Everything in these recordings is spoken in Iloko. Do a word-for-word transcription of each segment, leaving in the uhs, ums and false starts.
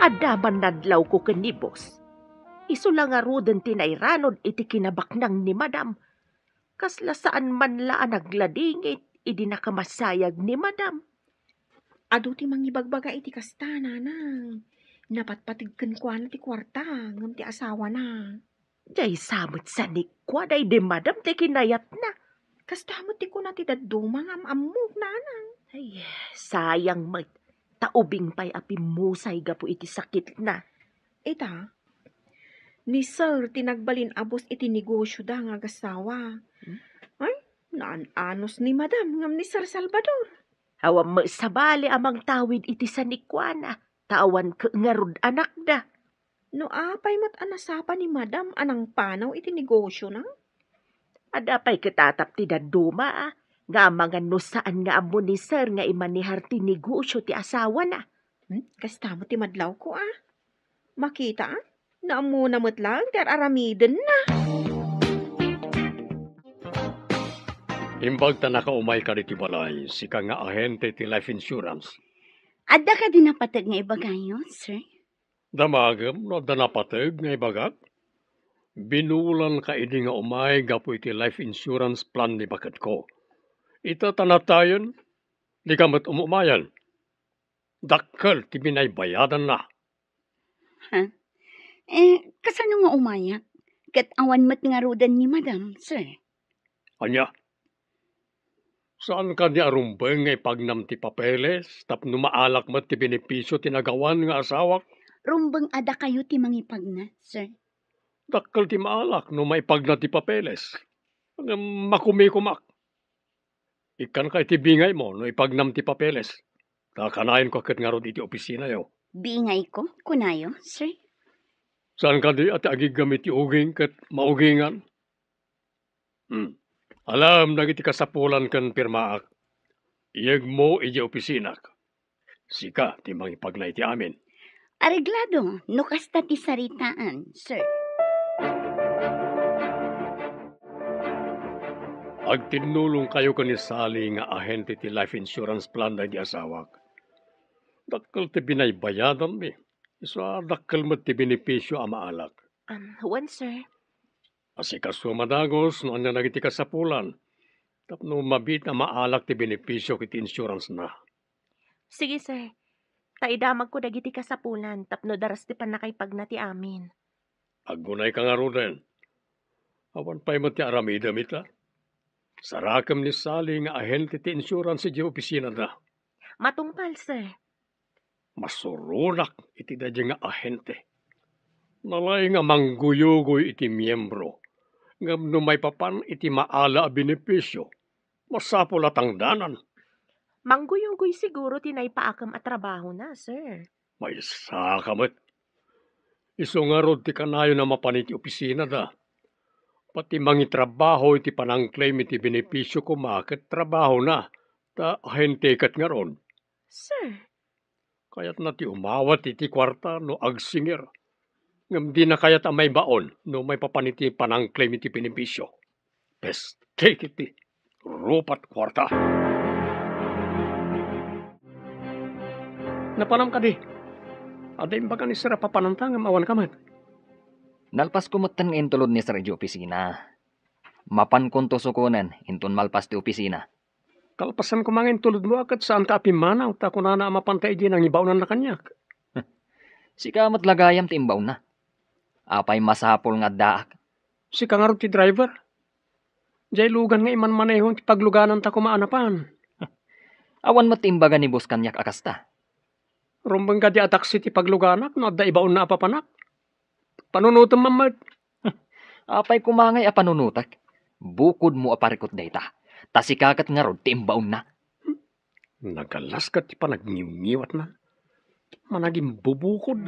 Adda man nadlawko ken ni boss. Isu la ngaruden ti nairanud iti kinabaknang ni madam. Kasla saan man la a nagladingit idi nakamasayag ni madam. Adu ti mangibagbaga iti kasta, nanang. Napatpateg kenkuana ti kuarta ngem ti asawana. Daysa met sanikua daydi madam ti kinayatna. Kasta met ti kuna ti dadduma nga am-ammok, nanang. Ay, sayang met. Ta ubing pay a pimmusay gapu iti sakitna. Ita, ni Sir ti nagbalin a boss iti negosioda nga agasawa. Hmm? Ay, naan-anos ni Madam ngem ni Sir Salvador. Awan met sabali a mangtawid iti sanikuana, ta awan ket ngarud anakda. No apay met a nasapa ni Madam a nangpanaw iti negosiona? Adda pay ket atap ti dadduma, a, nga amangan no saan nga ammo ni Sir nga imanehar ti negosio ti asawana. Hmm, kasta met ti madlawko, a. Makita, a. Naammona met laeng ti ar-aramidenna. Imbag ta nakaumayka ditoy balay, sika nga ahente ti life insurance. Adda kadi napateg nga ibagayo, sir? Damagem no adda napateg nga ibagak? Binulanka idi nga umay gapu iti life insurance plan ni baketko. Ita ta natayen, dika met umumayen. Dakkel ti binaybayadanna. Ha? Eh, kasano nga umayak? Ket awan met ngaruden ni Madam, sir. Ania? Saan kadi a rumbeng nga ipagnam ti papeles tapno maalak met ti benepisio ti nagawan nga asawak? Rumbeng a dakayo ti mangipagna, sir. Dakkel ti maalak no maipagna ti papeles. Ngem makumikumak. Ikkanka iti bingaymo no ipagnam ti papeles. Ta kanayon ko ket ngarud iti opisinayo. Bingayko, kunayo, sir? Saan kadi a ti agiggam iti uging ket maugingan? Hmm. Alaem dagiti kasapulan ken pirmaak. Iyegmo idiay opisinak. Sika ti mangipagna iti amin. Areglado, no kasta ti saritaan, sir. Agtinnulongkayo ken ni Sally nga ahente ti life insurance plan daydi asawak. Dakkel ti binaybayadanmi. Isu a dakkel met ti benepisio a maalak. Um, wen, sir. Asikaso a madagos no ania dagiti kasapulan tapno mabiit a maalak ti benepisio iti insurance-na. Sige, sir. Ta idamagko dagiti kasapulan tapno daras ti pannakaipagna ti amin. Agunayka ngaruden. Awan pay met ti aramidem ita. Sarakem ni Sally nga ahente ti insurance idiay opisinada. Matungpal, sir. Masuronak iti daydiay nga ahente. Nalaing a mangguyugoy iti miembro, ngem no maipapan iti maala a benepisio, masapul a tangdanan. Mangguyugoy siguro ti naipaakem a trabahona, sir. Maysa ka met. Isu ngarud ti kanayon a mapan iti opisinada. Pati mangitrabaho iti panangclaim iti benepisio koma ket trabahona, ta ahente ket ngarud. Sir. Kayatna ti umawat iti kuarta no agsingir. Ngem dina kayat a maibaon no maipapan iti panangclaim iti benepisio. Peste iti rupat kuarta. Napanam kadi? Adda imbaga ni Sir a papananta ngem awan ka met. Nalpasko metten nga intulod ni Sir idiay opisina. Mapankonto sukonen inton malpas ti opisina. Kalpasan koma nga intulodmo a ket saanka a pimmanaw, ta kunana a mapanta idiay nangibaonanna kaniak. Sika met la gayam ti imbaonna. Apay masapul nga addaak? Sika ngarud ti driver. Diay lugan nga imanmanehon ti paglugananta koma a napan. Awan met ti imbaga ni boss kaniak a kasta. Rumbeng kadi a taksi ti pagluganak no adda ibaonna a papanak. Panunotem man met. Apay koma ngay a panunotek? Bukodmo a parikut dayta. Ta sika ket ngarud ti imbaonna. Nagalas ket ti panagniwngiwatna. Managimbubukod.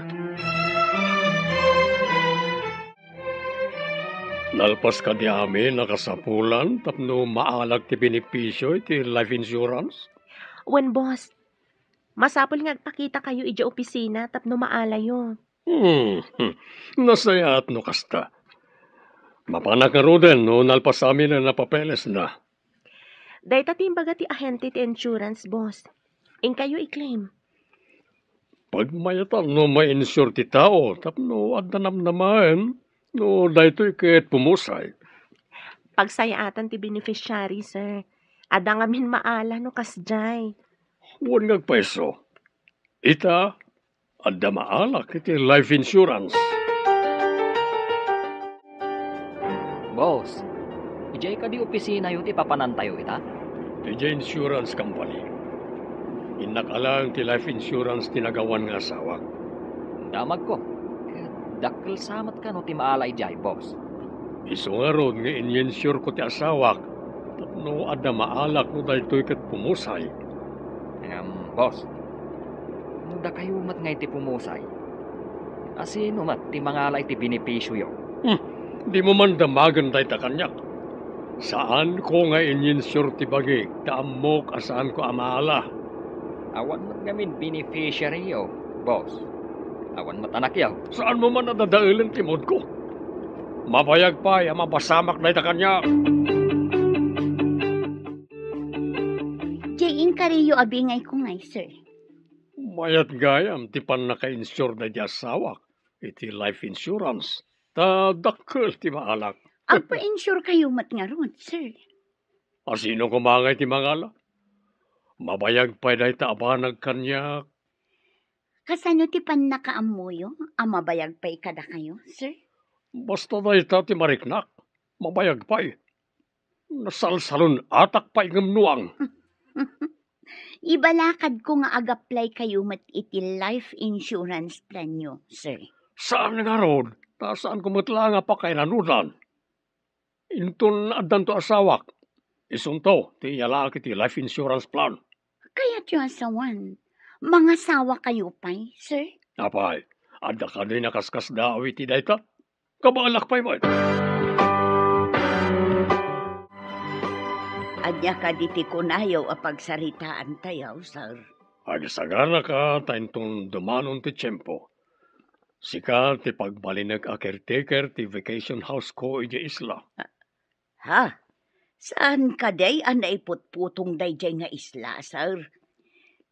Nalpas kadi amin a kasapulan tapno maalak ti benepisio iti life insurance? Wen, boss. Masapul nga agpakitakayo idiay opisina tapno maalayo. Hmm, hmm. Nasayaat no kasta. Mapanak ngaruden no nalpas amin a napapelesna. Dayta ti imbaga ti ahente ti insurance, boss. Inkayo i-claim. Pagmayatan no ma-insure ti tao tapno adda namnamaen no daytoy ket pumusay. Pagsayaatan ti beneficiary, sir. Adda ngamin maala no kasdiay. Wen nga agpayso. Ita, adda maalak iti life insurance. Boss, idiay kadi opisinayo ti papanantayo ita? Idiay insurance company. Innak a laeng ti life insurance ti nagawan nga asawak. Damagko. Ket dakkel sa met kano ti maala idiay, boss? Isu ngarud nga in-insure ko ti asawak tapno adda maalak no daytoy ket pumusay. Ngem, boss, no dakayo met ngay ti pumusay, asino met ti mangala iti benepisioyo? Hmm, dimo man damagen dayta kaniak. Saanko nga in-insure ti bagik, ta ammok a saanko a maala. Awan met ngamin beneficiaryyo, boss. Awan met anakyo. Saanmo man a dadaelen ti moodko? Mabayag pay a mapasamak dayta kaniak. Jay, inkariyo a bingayko ngay, sir. Mayat gayam ti pannaka-insure daydi asawak iti life insurance, ta dakkel ti maalak. Agpa-insure kayo met ngarud, sir. Asino koma ngay ti mangala? Mabayag pay dayta a banag kaniak. Kasano ti pannakaammoyo a mabayag pay kadakayo, sir? Basta dayta ti mariknak, mabayag pay. Nasalsalun-atak pay ngem nuang. Ibalakadko nga agaplay kayo met iti life insurance planyo, sir. Saan ngarud, ta saanko met laeng a pakairanudan. Inton addanto asawak, isunto ti iyalaak iti life insurance plan. Kayatyo a sawen, mangasawa kayo pay, sir? Apay, adda kadi nakaskasdaaw iti dayta? Kabaelak pay met. Ania kadi ti kunayo a pagsaritaantayo, sir? Agsaganaka ta inton dumanon ti tiempo, sika ti pagbalinek a caretaker ti vacation house ko idiay isla. Ha? Saan kadi a naiputputong daydiay nga isla, sir?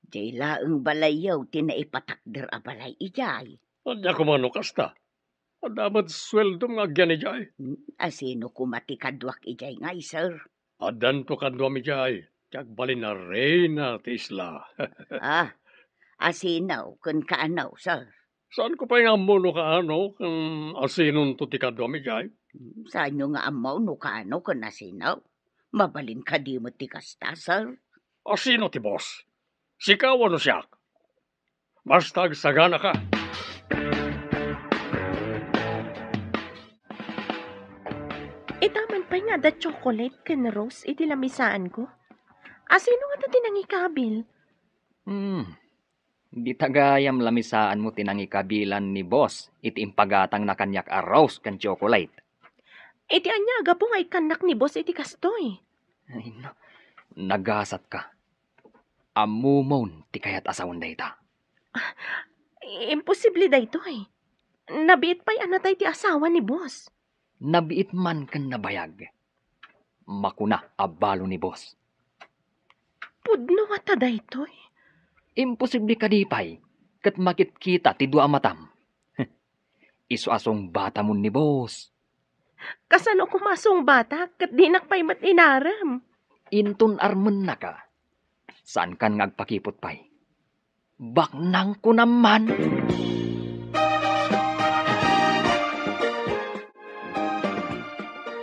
Diay laeng balayyo ti naipatakder a balay idiay. Ania koma no kasta? Adda met sueldom nga agyan idiay. Hmm, asino koma ti kaduak idiay ngay, sir? Addanto kaduam idiay, ti agbalin a reyna ti isla. Ah, asino ken kaano, sir? Saanko pay nga ammo no kaano ken asinonto ti kaduam idiay. Hmm, saanyo nga ammo no kaano ken asino? Mabalin kadi met ti kasta, sir? Asino ti boss? Sika wenno siak? Basta agsaganaka. Ita man pay nga adda chocolate ken rose iti lamisaanko. Asino ngata ti nangikabil? Hmm. Dita gayam lamisaanmo ti nangikabilan ni boss iti impagatangna kaniak a rose ken chocolate. Iti ania a gapu nga ikkannak ni boss iti kastoy? Ay, na-, nagasatka. Ammomon ti kayat a sawen dayta. Imposible daytoy. Nabiit pay a natay ti asawa ni boss. Nabiit man ken nabayag. Makuna a balo ni boss. Pudno ngata daytoy? Imposible kadi pay ket makitkita ti dua a matam. Isu a sungbatamon ni boss. Kasano koma a sungbatak ket dinak pay met inarem? Inton armennaka, saankan nga agpakiput pay. Baknangko naman.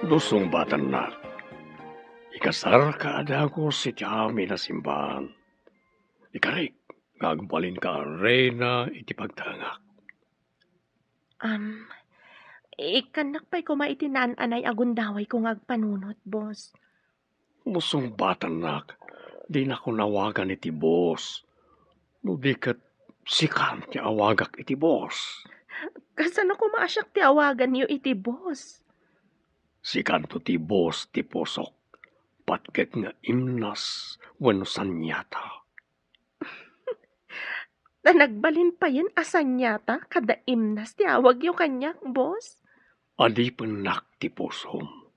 No sungbatannak, ikasarka a dagus iti amin a simbaan. Ikarik nga agbalinka a reyna iti pagtaengak. Am, ikkannak pay koma iti naan-anay a gundawayko nga agpanunot, boss. No sungbatannak, dinakon awagan iti boss. No di ket, sikan ti awagak iti boss. Kasano koma a siak ti awaganyo iti boss? Sikanto ti boss ti pusok, patgek nga imnas wenno saniata. Ta nagbalin payen a saniata kada imnas ti awagyo kaniak, boss? Adipennak ti pusom.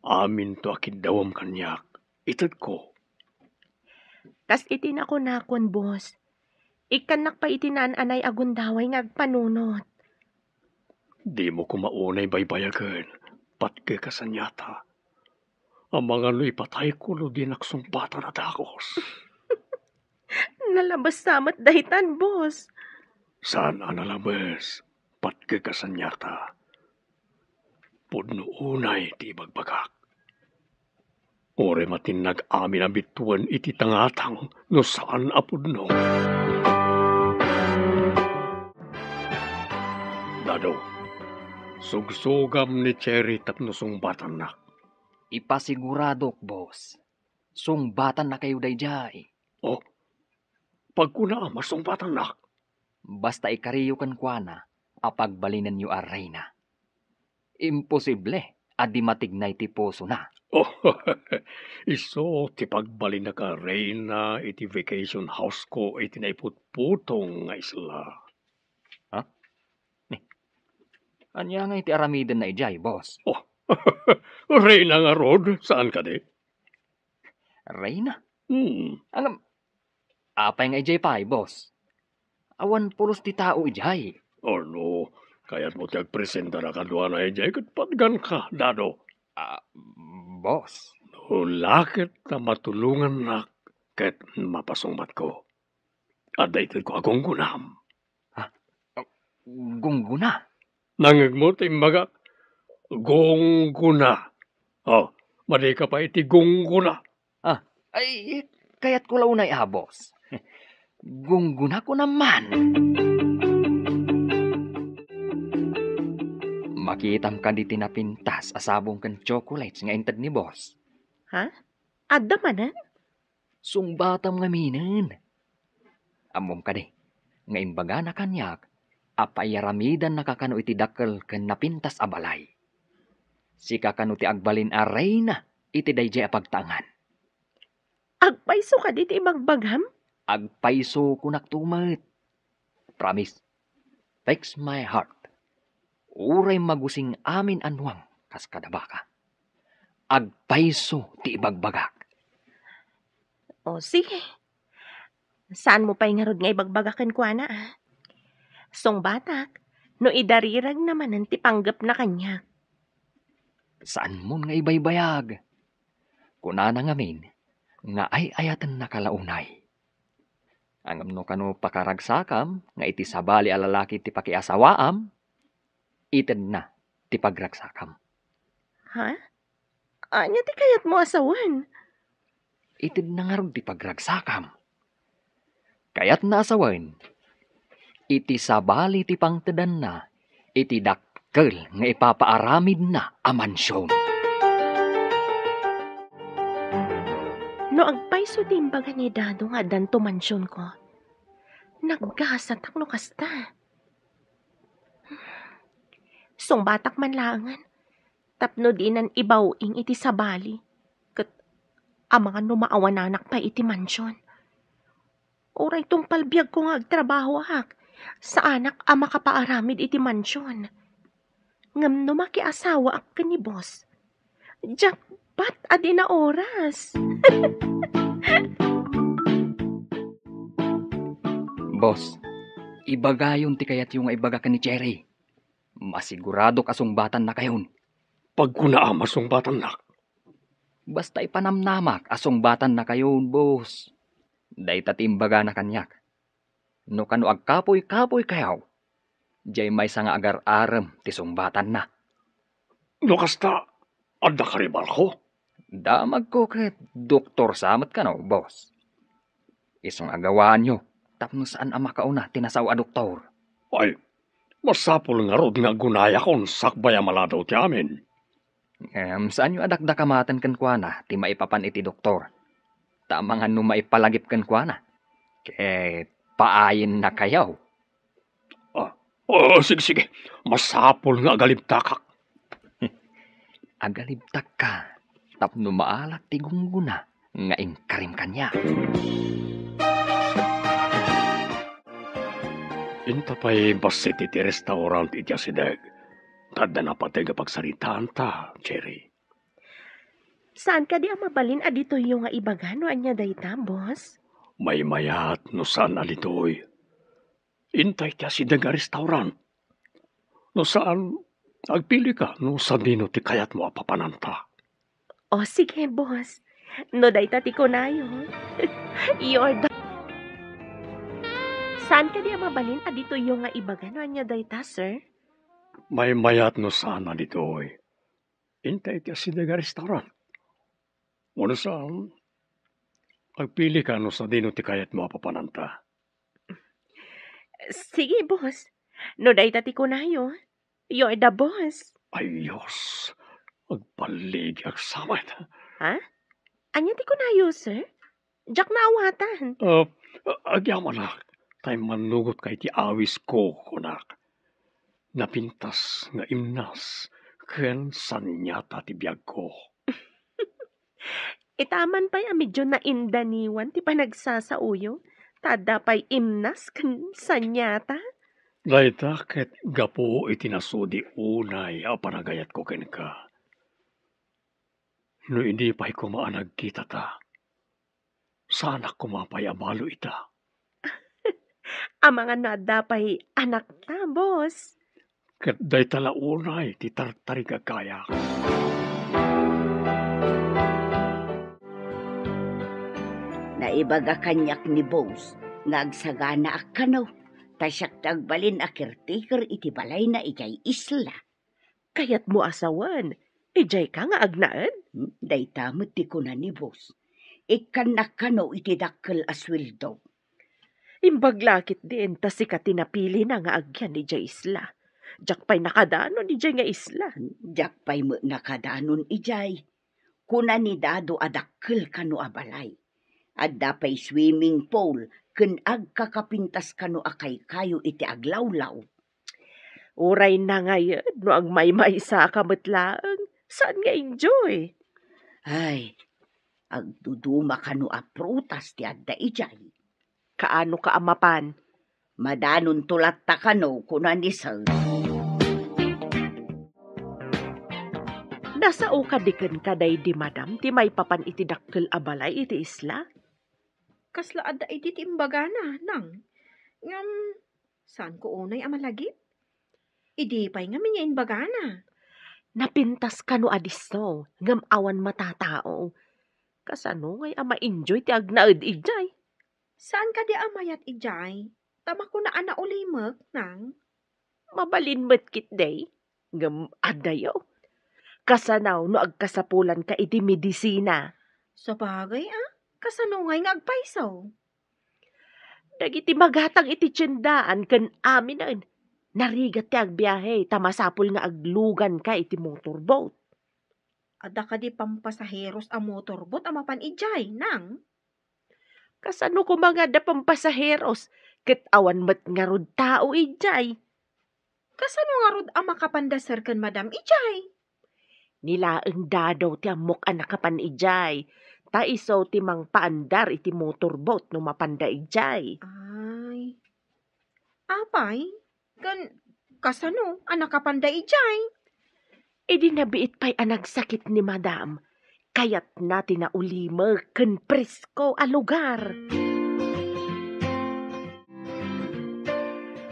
Aminto a kiddawem kaniak, itedko. Kas iti nakunakon, boss, Ikkannak pay iti naan-anay a gundaway nga agpanunot. Dimo koma unay baybayagen, patgek a saniata. Amangan no ipatayko no dinak sungbatan a dakos. Nalabes sa met daytan, boss. Saan a nalabes, patgek a saniata. Pudno unay ti ibagbagak. Uray matinag amin a bituen iti tangatang no saan a pudno. Dado, sugsugam ni Cherry tapno sungbatannak. Ipasiguradok, boss. Sungbatannakayo daydiay. Oh, pagkunaam a sungbatannak. Basta ikariyo kenkuana a pagbalinenyo a reyna. Imposible a di matignay ti pusona. Oh, isu ti pagbalinnak a reyna iti vacation house ko iti naiputputong nga isla. Ha? Ni, ania nga iti aramidenna idiay, boss? Oh, reyna ngarud, saan kadi? Reyna? Hmm. Ngem, apay nga idiay pay, boss? Awan pulos ti tao idiay. Ano, kayatmo ti agpresentara kaduana idiay ket patganka, Dado? Ah, boss. No la ket ta matulongannak ket mapasungbatko. Adda itedko a gunggunam. Ha? Gungguna? Nangngegmo ti imbagak? Gungguna. Oh, madika pay iti gungguna. Ah, ay, kayatko la unay a, boss. Gungguna ko naman. Makitam kadi ti napintas a sabong ken chocolates nga inted ni boss? Ha? Adda manen? Sungbatam ngaminen. Ammom kadi nga imbagana kaniak a paiyaramidannaka kano iti dakkel ken napintas a balay. Sika kano ti agbalin a reyna iti daydiay a pagtaengan. Agpayso kadi ti ibagbagam? Agpayso, kunak to met. Promise. Fix my heart. Uray magusing amin a nuang kas kada baka. Agpayso ti ibagbagak. O, sige. Saanmo pay ngarud nga ibagbaga kenkuana, a? Sungbatak, no idariragna manen ti panggepna kaniak. Saanmon nga ibaybayag. Kunana ngamin nga ay-ayatennaka la unay. Ngem no kano pakaragsakam nga iti sabali a lalaki ti pakiasawaam, itedna ti pagragsakam. Ha? Ania ti kayatmo a sawen? Itedna ngarud ti pagragsakam. Kayatna a sawen, iti sabali ti pangtedanna iti dakkel nga ipapaaramidna a mansion. No agpayso ti imbaga ni Dado nga addanto mansionko, naggasatak no kasta. Sungbatak man laengen tapno dinan ibaw-ing iti sabali, ket amangan no maawananak pay iti mansion. Uray tungpal biagko nga agtrabahoak, saanak a makapaaramid iti mansion. Ngem no makiasawaak ken ni boss, jackpot a dina oras. Boss, ibagayon ti kayatyo nga ibaga ken ni Cherry. Masiguradok a sungbatannakayon. Pagkunaam a sungbatannak. Basta ipanamnamak a sungbatannakayon, boss. Dayta ti imbagana kaniak. No kano agkapuy-kapuy kayo, diay maysa nga agar-arem ti sungbatanna. No kasta, adda karibalko? Damagko ket doktor sa met kano, boss. Isu nga agawaanyo tapno saan a makauna ti nasao a doktor. Ay, masapul ngarud nga agunayakon sakbay a maladaw ti amin. Ngem saanyo a dakdakamaten kenkuana ti maipapan iti doktor. Ta amangan no maipalagip kenkuana, ket paayennakayo. Ah, oh, sige, sige. Masapul nga agalibtakak. Agalibtakka tapno maalak ti gungguna nga inkarim kaniak. Inta pay bassit iti restaurant iti asideg. Ta adda napateg a pagsaritaanta, Cherry. Saan kadi a mabalin a ditoyyo nga ibaga no ania dayta, boss? Maymayat no saan a ditoy. Intay ti asideg a restaurant. No saan, agpilika no sadino ti kayatmo a papananta. O, sige, boss. No dayta ti kunayo. You're the... Saan kadi a mabalin a ditoyyo nga ibaga no ania dayta, sir? Maymayat no saan a ditoy. Intay ti asideg a restaurant. Wenno saan, agpilika no sadino ti kayatmo a papananta. Sige, boss. No dayta ti kunayo, you're the boss. Ay, Diyos. Agballigiak samet. Ha? Ania ti kunayo, sir? Diak naawatan. Ah, agyamanak, tay mannugotka iti awisko, kunak. Napintas nga imnas ken saniata ti biagko. Itaman pay a medyo naindaniwan ti panagsasaoyo, ta adda pay imnas ken saniata. Dayta ket gapu iti nasudi unay a panagayatko kenka. No idi pay koma a nagkitata, saanak koma pay a balo ita. Amangan no adda pay anakta, boss. Ket dayta la unay ti tartarigagayak. Naibaga kaniak ni boss nga agsaganaak kano, ta siak ti agbalin a caretaker iti balayna idiay isla. Kayatmo a sawen, idiayka nga agnaed? Hmm, dayta met ti kuna ni boss. Ikkannak kano iti dakkel a sueldo. Imbag la ketdin ta sika ti napilina nga agyan idiay isla. Diak pay nakadanon idiay nga isla. Diak pay met nakadanon idiay. Kuna ni Dado a dakkel kano a balay. Adda pay swimming pool ken agkakapintas kano a kaykayo iti aglawlaw. Uray nangayed no agmaymaysaka met laeng, saan nga enjoy? Ay, agduduma kano a prutas ti adda idiay. Kaano ka a mapan? Madanonto latta kano, kuna ni Sir. Nasao kadi kenka daydi madam ti maipapan iti dakkel a balay iti isla? Kasla adda idi ti imbagana, nang. Ngem, saanko unay a malagip? Idi pay ngamin nga imbagana. Napintas kano a disso, ngem awan matatao. Kasano ngay a ma-enjoy ti agnaed idiay? Saan kadi a mayat idiay? Ta makuna a naulimek, nang. Mabalin met ketdi, ngem addayo. Kasano no agkasapulanka iti medisina? Sabagay, a? Kasano ngay nga agpayso? Dagiti magatang iti tiendaan ken aminen, narigat ti agbiahe ta masapul nga agluganka iti motorboat. Adda kadi pampasaheros a motorboat a mapan idiay, nang? Kasano koma nga adda pampasaheros ket awan met ngarud tao idiay? Kasano ngarud a makapanda sir ken madam idiay? Ni laeng Dado ti ammok a nakapan idiay, ta isu ti mangpaandar iti motorboat no mapanda idiay. Ay. Apay, ken kasano a nakapanda idiay? Idi nabiit pay a nagsakit ni madam, kayatna ti naulimek ken presko a lugar.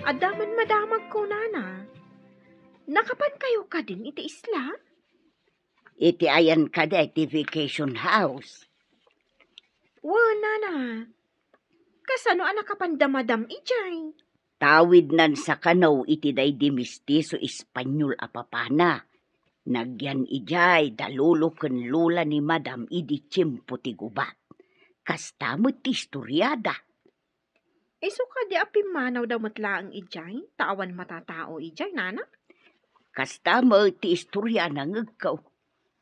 Adda man madamag kunana. Nakapankayo kadin iti isla? Iti ayan kadi iti vacation house. Wen, nana. Kasano a nakapanda madam idiay? Tawidnan sa kano iti daydi mestizo Espanyol a papana. Nagyan idiay da lolo ken lola ni madam idi tiempo ti gubat. Kasta met ti istoriada. Isu kadi a pimmanawda met laeng idiay, ta awan matatao idiay, nana? Kasta met ti istoriana, ngegko.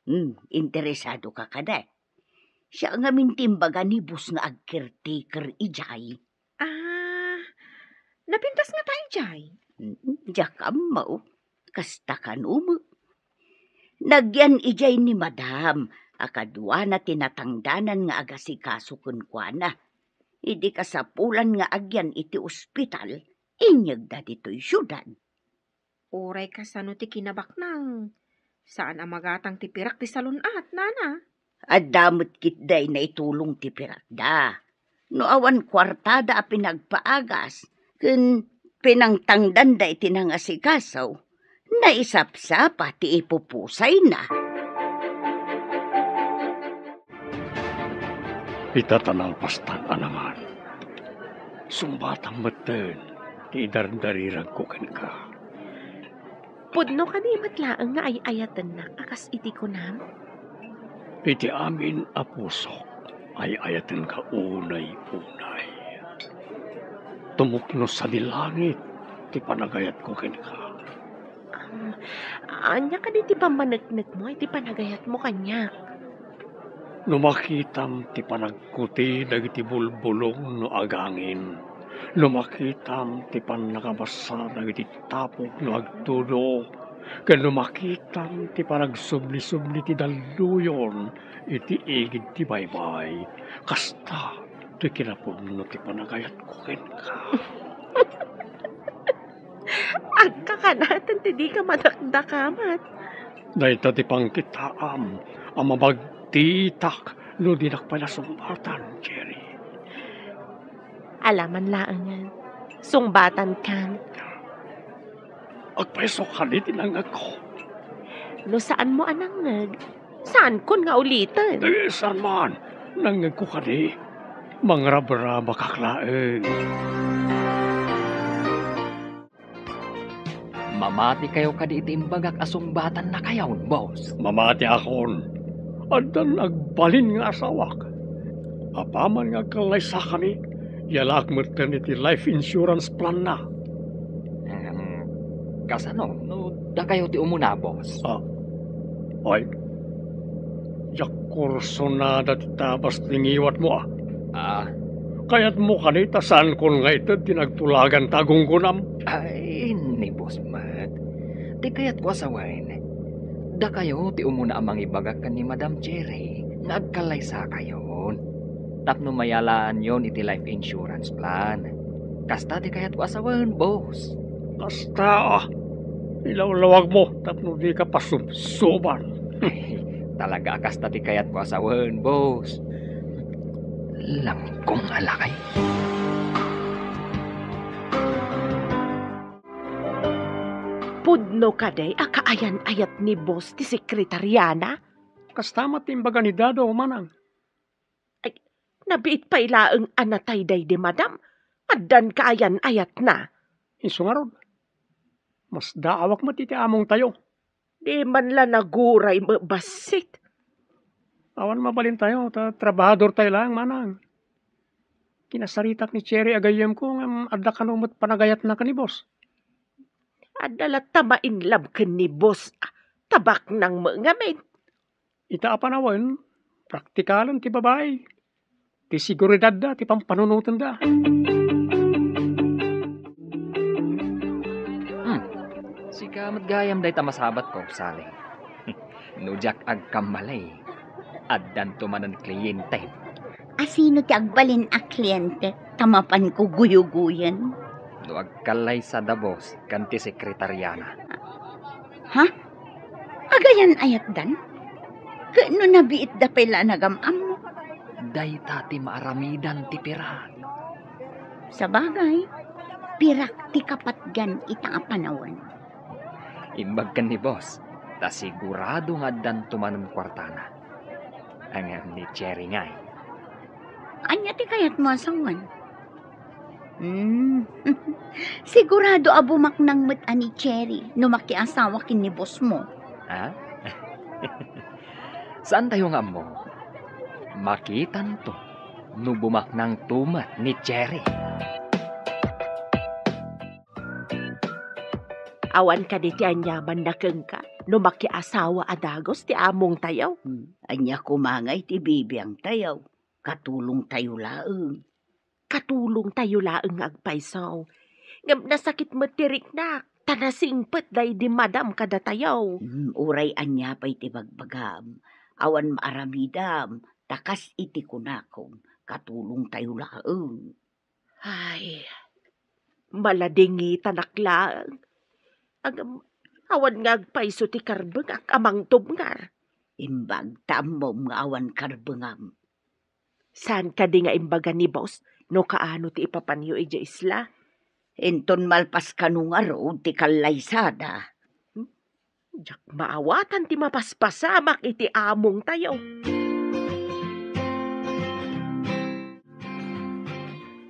Hmm, interesado ka kadi? Siak ngamin ti imbaga ni boss nga agcaretaker idiay. Ah, napintas ngata idiay? Mm, diak ammo. Kasta kano met. Nagyan idiay ni madam a kaduana ti natangdanan nga agasikaso kenkuana. Idi kasapulan nga agyan iti ospital, inyegda ditoy siudad. Uray kasano ti kinabaknang. Saan a magatang ti pirak ti salun-at, nana? Adda met ketdi naitulong ti pirakda. No awan kuartada a pinagpaagas, ken pinangtangdanda iti nangasikaso, naisapsapa ti ipupusayna. Ita ta nalpastan a nangan. Sungbatam metten ti idardariragko kenka. Pudno kadi met laeng nga ay-ayatennak a kas iti kunam? Iti amin a pusok, ay-ayatenka unay-unay. Tumukno sadi langit ti panagayatko kenka. Um, ania kadi ti pammaneknekmo iti panagayatmo kaniak? No makitam ti panagkuti dagiti bulbulong no agangin, no makitam ti pannakabasa dagiti tapok no agtudo, ken no makitam ti panagsubli-subli ti dalluyon iti igid ti baybay, kasta ti kinapudno ti panagayatko kenka. Agkakanaten ti dika madakdakamat. Dayta ti pangkitaam a mabagtitak no dinak pay nasungbatan, Cherry. Alaman laengen, sungbatankan. Agpayso kadi ti nangngegko. No saanmo a nangngeg, saankon nga uliten. Eh, saan man? Nangngegko kadi. Mangrabrabakak laeng. Mamatikayo kadi iti imbagak a sungbatannakayon, boss? Mamatiakon. Addan agbalin nga asawak. Apaman nga agkallaysakami, yalaak metten iti life insurance plan-na. Em, kasano no dakayo ti umuna, boss? Ah, ay, diak kursonada ti tabas ti ngiwatmo, ah. Ah. Kayatmo kadi ta saankon nga ited ti nagtulagan ta agunggonam? Ay, ni boss met. Ti kayatko a sawen, dakayo ti umuna a mangibaga ken ni Madam Cherry nga agkallaysakayon tapno mayalaanyon iti life insurance plan. Kasta ti kayatko a sawen, boss. Kasta, ah. Ilawlawagmo tapno dika pasubsuban. Ay, talaga a kasta ti kayatko a sawen, boss. Langkong a lakay. Pudno kadi a kaayan-ayat ni boss ti sekretariana? Kasta met ti imbaga ni Dado, manang. Ay, nabiit pay laeng a natay daydi madam. Addan kaayan-ayatna. Isu ngarud, masdaawak met iti amongtayo. Di man la naguray met bassit. Awan mabalintayo, ta trabahadortayo laeng, manang. Kinasaritak ni Cherry a gayyemko, ngem adda kano met panagayatna ken ni boss. Adda latta ma-in love ken ni boss, ah, ta baknang met ngamin. Ita a panawen, praktikalen ti babai. Ti seguridadda ti pampanunotenda. Hmm. Sika met gayam dayta masabatko, Sally. No diak agkamali, addanto manen kliyentem. A sino ti agbalin a kliyente ta mapanko guyuguyen? No agkallaysada, boss, ken ti sekretariana. Ha? Agayan-ayatdan? Ket no nabiitda pay la a nagam-ammo? Dayta ti maaramidan ti pirak. Sabagay, pirak ti kapatgan ita a panawen. Imbag ken ni boss, ta sigurado nga addanto manen kuartana. Ngem ni Cherry ngay. Ania ti kayatmo a sawen? Hmm. Sigurado a bumaknang met a ni Cherry no makiasawa ken ni boss mo. Ha? Saantayo nga ammo. Makitanto no bumaknangto met ni Cherry. Awan kadi ti aniamanna kenka no makiasawa a dagus ti amongtayo? Hmm, ania koma ngay ti bibiangtayo? Katulongtayo laeng. Katulongtayo laeng nga agpayso. Ngem nasakit met ti riknak, ta nasingpet daydi madam kadatayo. Hmm, uray ania pay ti bagbagam, awan maaramidam, ta kas iti kunakon, katulongtayo laeng. Ay, maladingitanak laeng. Ngem, awan nga agpayso ti karbengak a mangtubngar. Imbag ta ammom nga awan karbengam. Saan kadi nga imbaga ni boss no kaano ti ipapanyo idiay isla? Inton malpas kano ngarud ti kallaysada. Diak maawatan ti mapaspasamak iti amongtayo.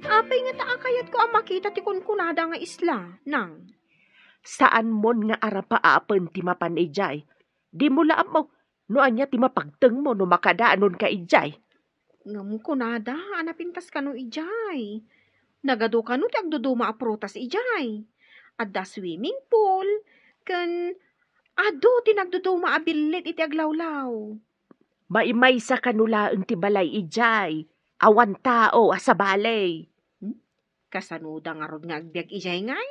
Apay ngata a kayatko a makita ti kunkunada nga isla, nang? Saanmon nga arapaapen ti mapan idiay. Dimo la ammo no ania ti mapagtengmo no makadaanonka idiay. Ngem kunada a napintas kano idiay. Nagadu kano ti agduduma a prutas idiay. Adda swimming pool, ken adu ti nagduduma a billit iti aglawlaw. Maimaysa kano laeng ti balay idiay. Awan tao a sabali. Hmm? Kasanoda ngarud nga agbiag idiay ngay?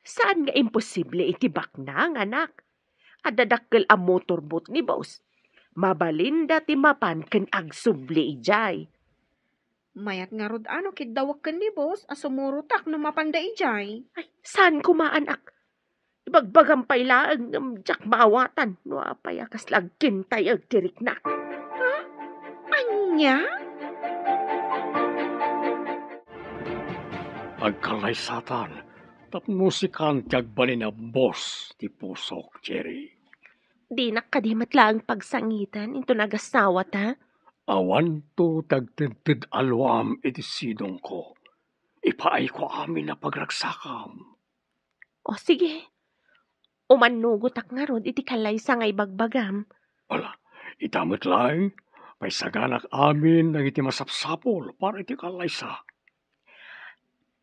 Saan nga imposible iti baknang, anak? Adda dakkel a motorboat ni boss. Mabalinda ti mapan ken agsubli idiay. Mayat ngarud a no kiddawek ken ni boss a sumurotak no mapanda idiay. Ay, saan koma, anak? Ibagbagam pay laeng ngem diak maawatan no apay a kasla agkintayeg ti riknak. Ha? Ania? Agkallaysatan tapno sikan ti agbalin a boss ti pusok, Jerry. Dinak kadi met laeng pagsangiten inton agasawata? Awanto ti agtedted a luam iti sidongko. Ipaayko amin a pagragsakam. O sige, umannugotak ngarud iti kallaysa nga ibagbagam. Ala, ita met laeng, paisaganak amin dagiti masapsapul para iti kallaysa.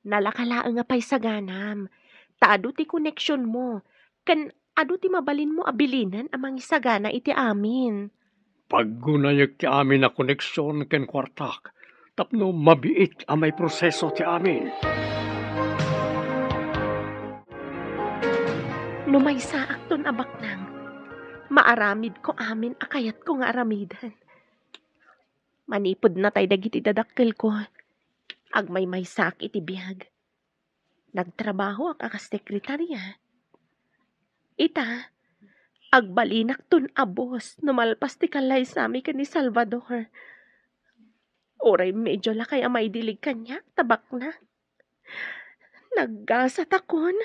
Nalaka laeng a paisaganam, ta adu ti koneksionmo, ken adu ti mabalinmo a bilinen a mangisagana iti amin. Paggunayek ti amin a koneksion ken kuartak tapno mabiit a maiproseso ti amin. No maysaakton a baknang, maaramidko amin a kayatko nga aramiden. Manipud natay dagiti dadakkelko, agmaymaysaak iti biag. Nagtrabahoak a kas sekretaria. Ita, agbalinakton a boss no malpas ti kallaysami ken ni Salvador. Uray medyo lakay a maidilig kaniak ta baknang. Naggasatakon,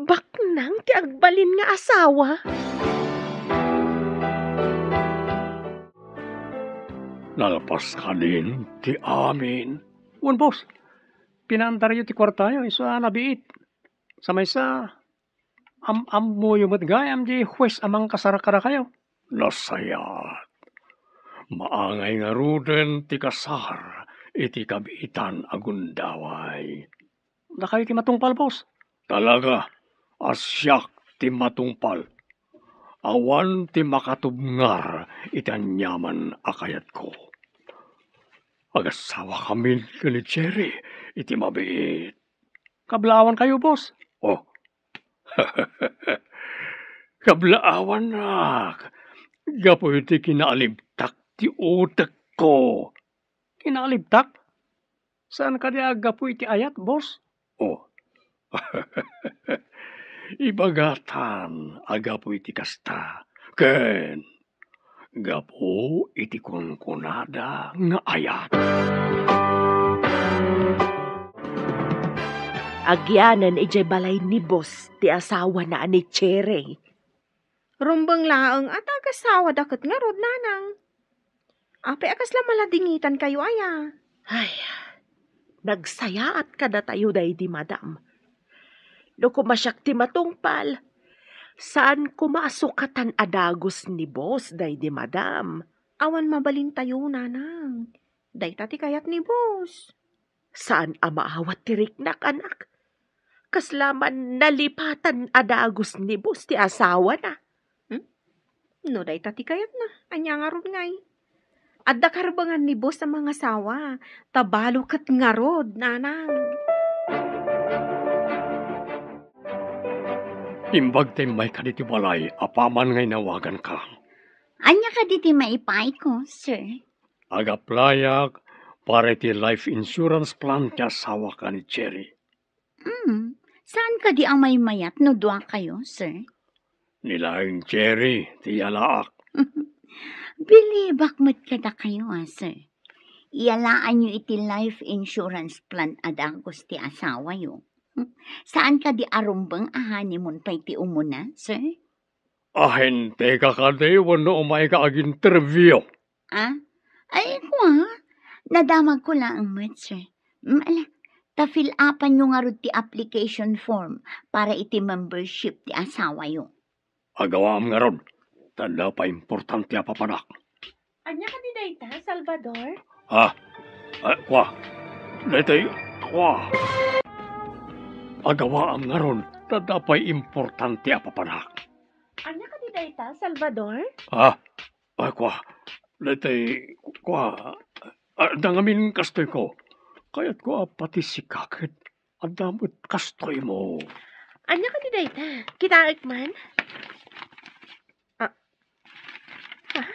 baknang ti agbalin nga asawa. Nalpas kadin ti amin. Wen, boss, pinaandaryo ti kuartayo, isu a nabiit. Sa maysa, am-ammoyo met gayam diay huwes a mangkasar kadakayo. Nasayaat. Maangay ngaruden ti kasar iti kabiitan a gundaway. Dakayo ti matungpal, boss? Talaga a siak ti matungpal. Awan ti makatubngar iti aniaman a kayatko. Agasawakamin ken ni Jerry iti mabiit. Kablaawankayo, boss? Oh. Kablaawannak gapu iti kinaalibtak ti utekko. Kinaalibtak? Saan kadi a aggapu iti ayat, boss? Oh. Ibagatan a gapu iti kasta, ken gapu iti kunkunada nga ayat. Agyanen idiay balay ni boss ti asawana a ni Cherry. Rumbeng laeng a ta agasawada ket ngarud, nanang. Apay a kasla maladingitankayo aya? Ay, nagsayaat kadatayo daydi madam. No koma siak ti matungpal, saan koma a sukatan a dagus ni boss daydi madam. Awan mabalintayo, nanang. Dayta ti kayat ni boss. Saan a maawat ti riknak, anak. Kasla man nalipatan a dagus ni boss ti asawana. Hmm? No dayta ti kayatna, ania ngarud ngay? Adda karbengan ni boss a mangasawa, ta balo ket ngarud, nanang. Imbag ta immayka ditoy balay apaman nga inawaganka. Ania kadi ti maipaayko, sir? Agaplayak para iti life insurance plan ti asawak a ni Cherry. Hmm, saan kadi a maymayat no duakayo, sir? Ni laeng Cherry ti iyalaak. Bilibak met kadakayo, a, sir. Iyalaanyo iti life insurance plan a dagus ti asawayo. Hmm? Saan kadi a rumbeng a honeymoon pay ti umuna, sir? Ahente ka kadi wenno umay ka ag-interview? Ah? Ay, kua, nadamagko laeng met, sir. Mm, ala, ta fill-upanyo ngarud ti application form para iti membership ti asawayo. Agawaam ngarud, ta adda pay importante a papanak. Ania kadi dayta, Salvador? Ah, ah, kua. Daytoy, kua. Agawaam ngarud, ta adda pay importante a papanak. Ania kadi dayta, Salvador? Ah, ah, kua. Daytoy, kua. Ah, dangamin kastoy ko. Kayatko a pati sika ket adda met kastoymo. Ania kadi dayta? Kitaek man? Ah. Ah?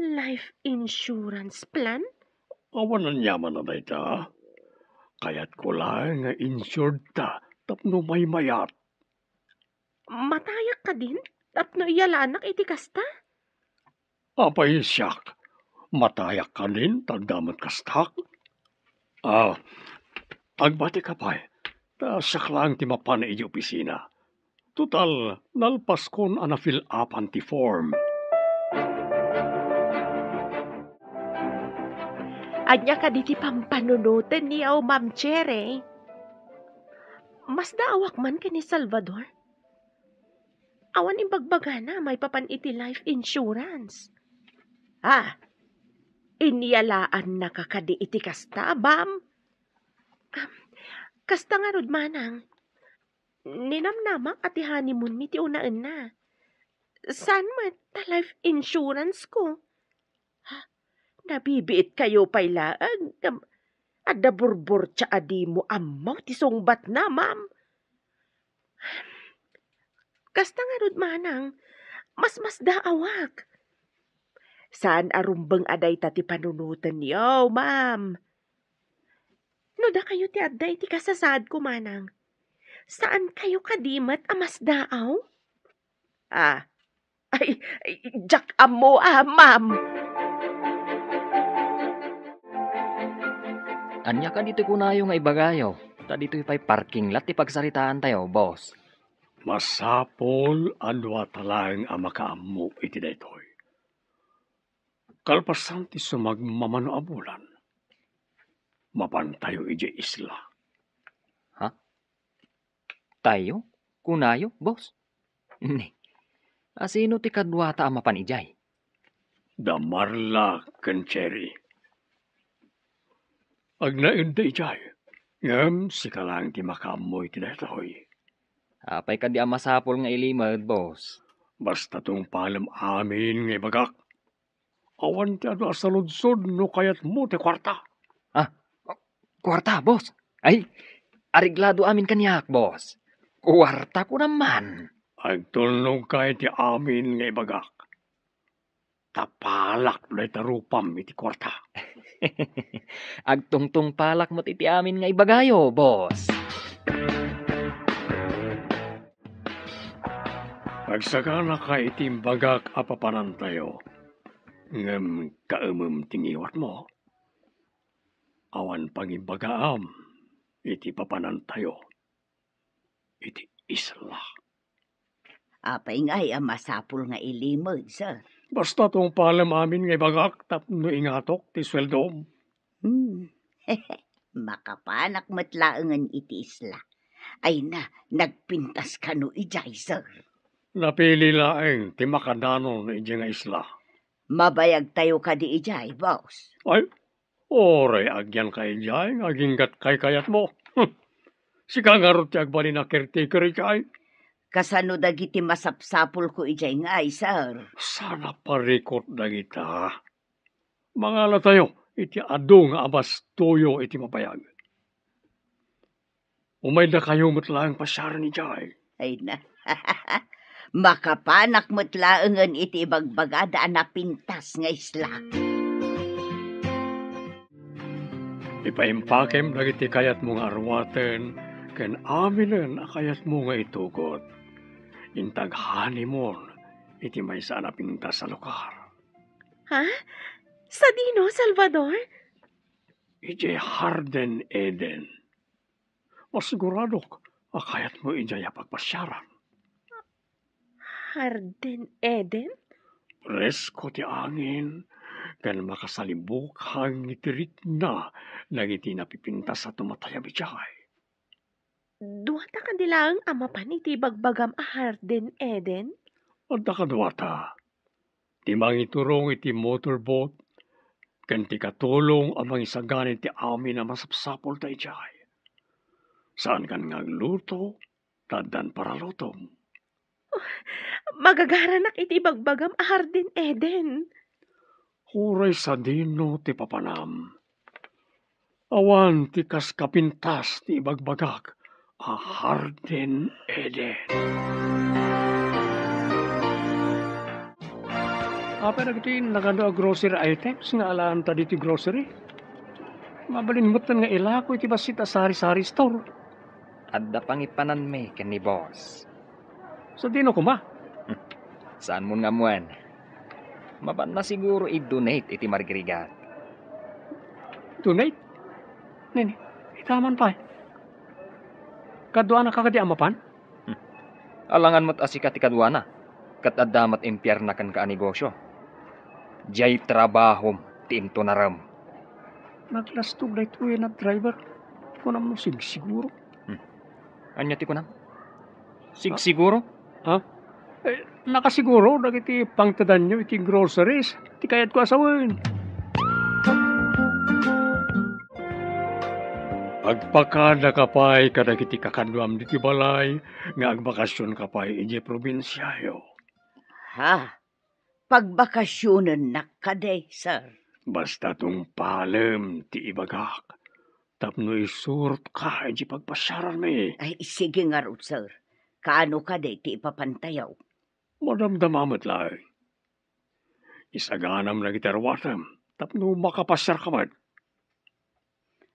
Life insurance plan? Awan aniaman a dayta. Kayatko laeng nga insured ta tapno maymayat. Matayak kadin tapno iyalaanak iti kasta? Apay siak, matayak kadin ta adda met kastak? Ah, agbati ka pay, ta siak laeng ti mapan idiay opisina. Total, nalpaskon a na-fill-upan ti form. Ania kadi ti pampanunotenyo, Ma'am Cherry? Masdaawak man ken ni Salvador? Awan imbagbagana maipapan iti life insurance. Ah, inyalaannaka kadi iti kasta, ma'am? Ah, kasta ngarud, manang. Ninamnamak a ti honeymoon mi ti unaenna. Saan met ta life insurance ko? Ha? Nabibiit kayo pay laeng ngem adda burburtia a dimo ammo ti sungbatna, ma'am. Kasta ngarud, manang, masmasdaawak. Saan a rumbeng a dayta ti panunotenyo, ma'am. No dakayo ti adda iti kasasaadko, manang, saan kayo kadi met a masdaaw? Ah, ay, ay, diak ammo, ah, ma'am. Ania kadi ti kunayo nga ibagayo? Ta ditoy pay parking lot ti pagsaritaantayo, boss. Masapul a duata laeng a makaammo iti daytoy. Kalpasan ti sumagmamano a bulan, mapantayo idiay isla. Ha? Tayo? Kunayo, boss? Ni, asino ti kaduata a mapan idiay? Da Marla ken Cherry. Agnaedda idiay, ngem sika laeng ti makaammo iti daytoy. Apay kadi a masapul nga ilimed, boss? Basta tungpalem amin nga ibagak. Awan ti adu a saludsod no kayatmo ti kuarta. Ah, kuarta, boss? Ay, areglado amin kaniak, boss. Kuarta ko naman. Agtulnog ka iti amin nga ibagak. Ta palak dayta rupam iti kuarta. Agtungtungpalak met iti amin nga ibagayo, boss. Agsaganaka iti imbagak a papanantayo, ngem kaemem ti ngiwatmo. Awan pangimbagaam iti papanantayo iti isla. Apay ngay a masapul nga ilimed, sir? Basta tungpalem amin nga ibagak tapno ingatok ti sueldom. Hmm. Makapanak met laengen iti isla. Ay na, nagpintas kano idiay, sir? Napili laeng ti makadanon idiay nga isla. Mabayagtayo kadi idiay, boss? Ay, uray agyanka idiay nga aginggat kaykayatmo. Hmm. Sika ngarud ti agbalin a caretaker idiay. Kasano dagiti masapsapulko idiay ngay, sir? Saan a parikut dagita. Mangalatayo iti adu nga abastoyo iti mabayag. Umaydakayo met laeng pasiaren idiay. Ay na. Makapanak met laengen iti ibagbagada a napintas nga isla. Ipaimpakem dagiti kayatmo nga arwaten ken aminen a kayatmo nga itugot. Inta ag-honeymoon iti maysa a napintas a lugar. Ha? Sadino, Salvador? Idiay Hardin Eden. Masiguradok a kayatmo idiay a pagpasiaran. Hardin Eden? Presko ti angin, ken makasalibukang iti ritna dagiti napipintas a tumatayab idiay. Duata kadi laeng a mapan iti ibagbagam a Hardin Eden? Adda kaduata. Ti mangiturong iti motorboat, ken ti katulong a mangisagana iti amin a masapsapulda idiay. Saankan nga agluto, ta addan paralutom. Magagaranak iti ibagbagam a Hardin Eden. Uray sadino ti papanam. Awan ti kas kapintas ti ibagbagak a Hardin Eden. Apay dagiti nagadu a grocery items nga alaanta ditoy grocery? Mabalin metten nga ilako iti bassit a sari-sari store. Adda pangipananmi ken ni boss. Sadino koma? Saanmon nga ammoen. Mapanna siguro i-donate iti marigrigat. Donate? Nini, ita man pay. Kaduana ka kadi a mapan? Alangan met a sika ti kaduana, ket adda met impierna kenka a negosio. Diay trabahom ti intunarem. Naglastog daytoyen a driver. Kunam no sigsiguro. Hmm. Ania ti kunam? Sigsiguro? Ha? Eh, nakasiguro dagiti pangtedanyo iti groceries ti kayatko a sawen. Agpakadaka pay kadagiti kakaduam ditoy balay nga agbakasionka pay idiay probinsiayo. Ha? Pagbakasionennak kadi, sir? Basta tungpalem ti ibagak tapno isurotka idiay pagpasiaranmi. Ay, sige ngarud, sir. Kaano kadi ti ipapantayo? Madamdama met laeng. Isaganam dagiti aruatem tapno makapasiarka met.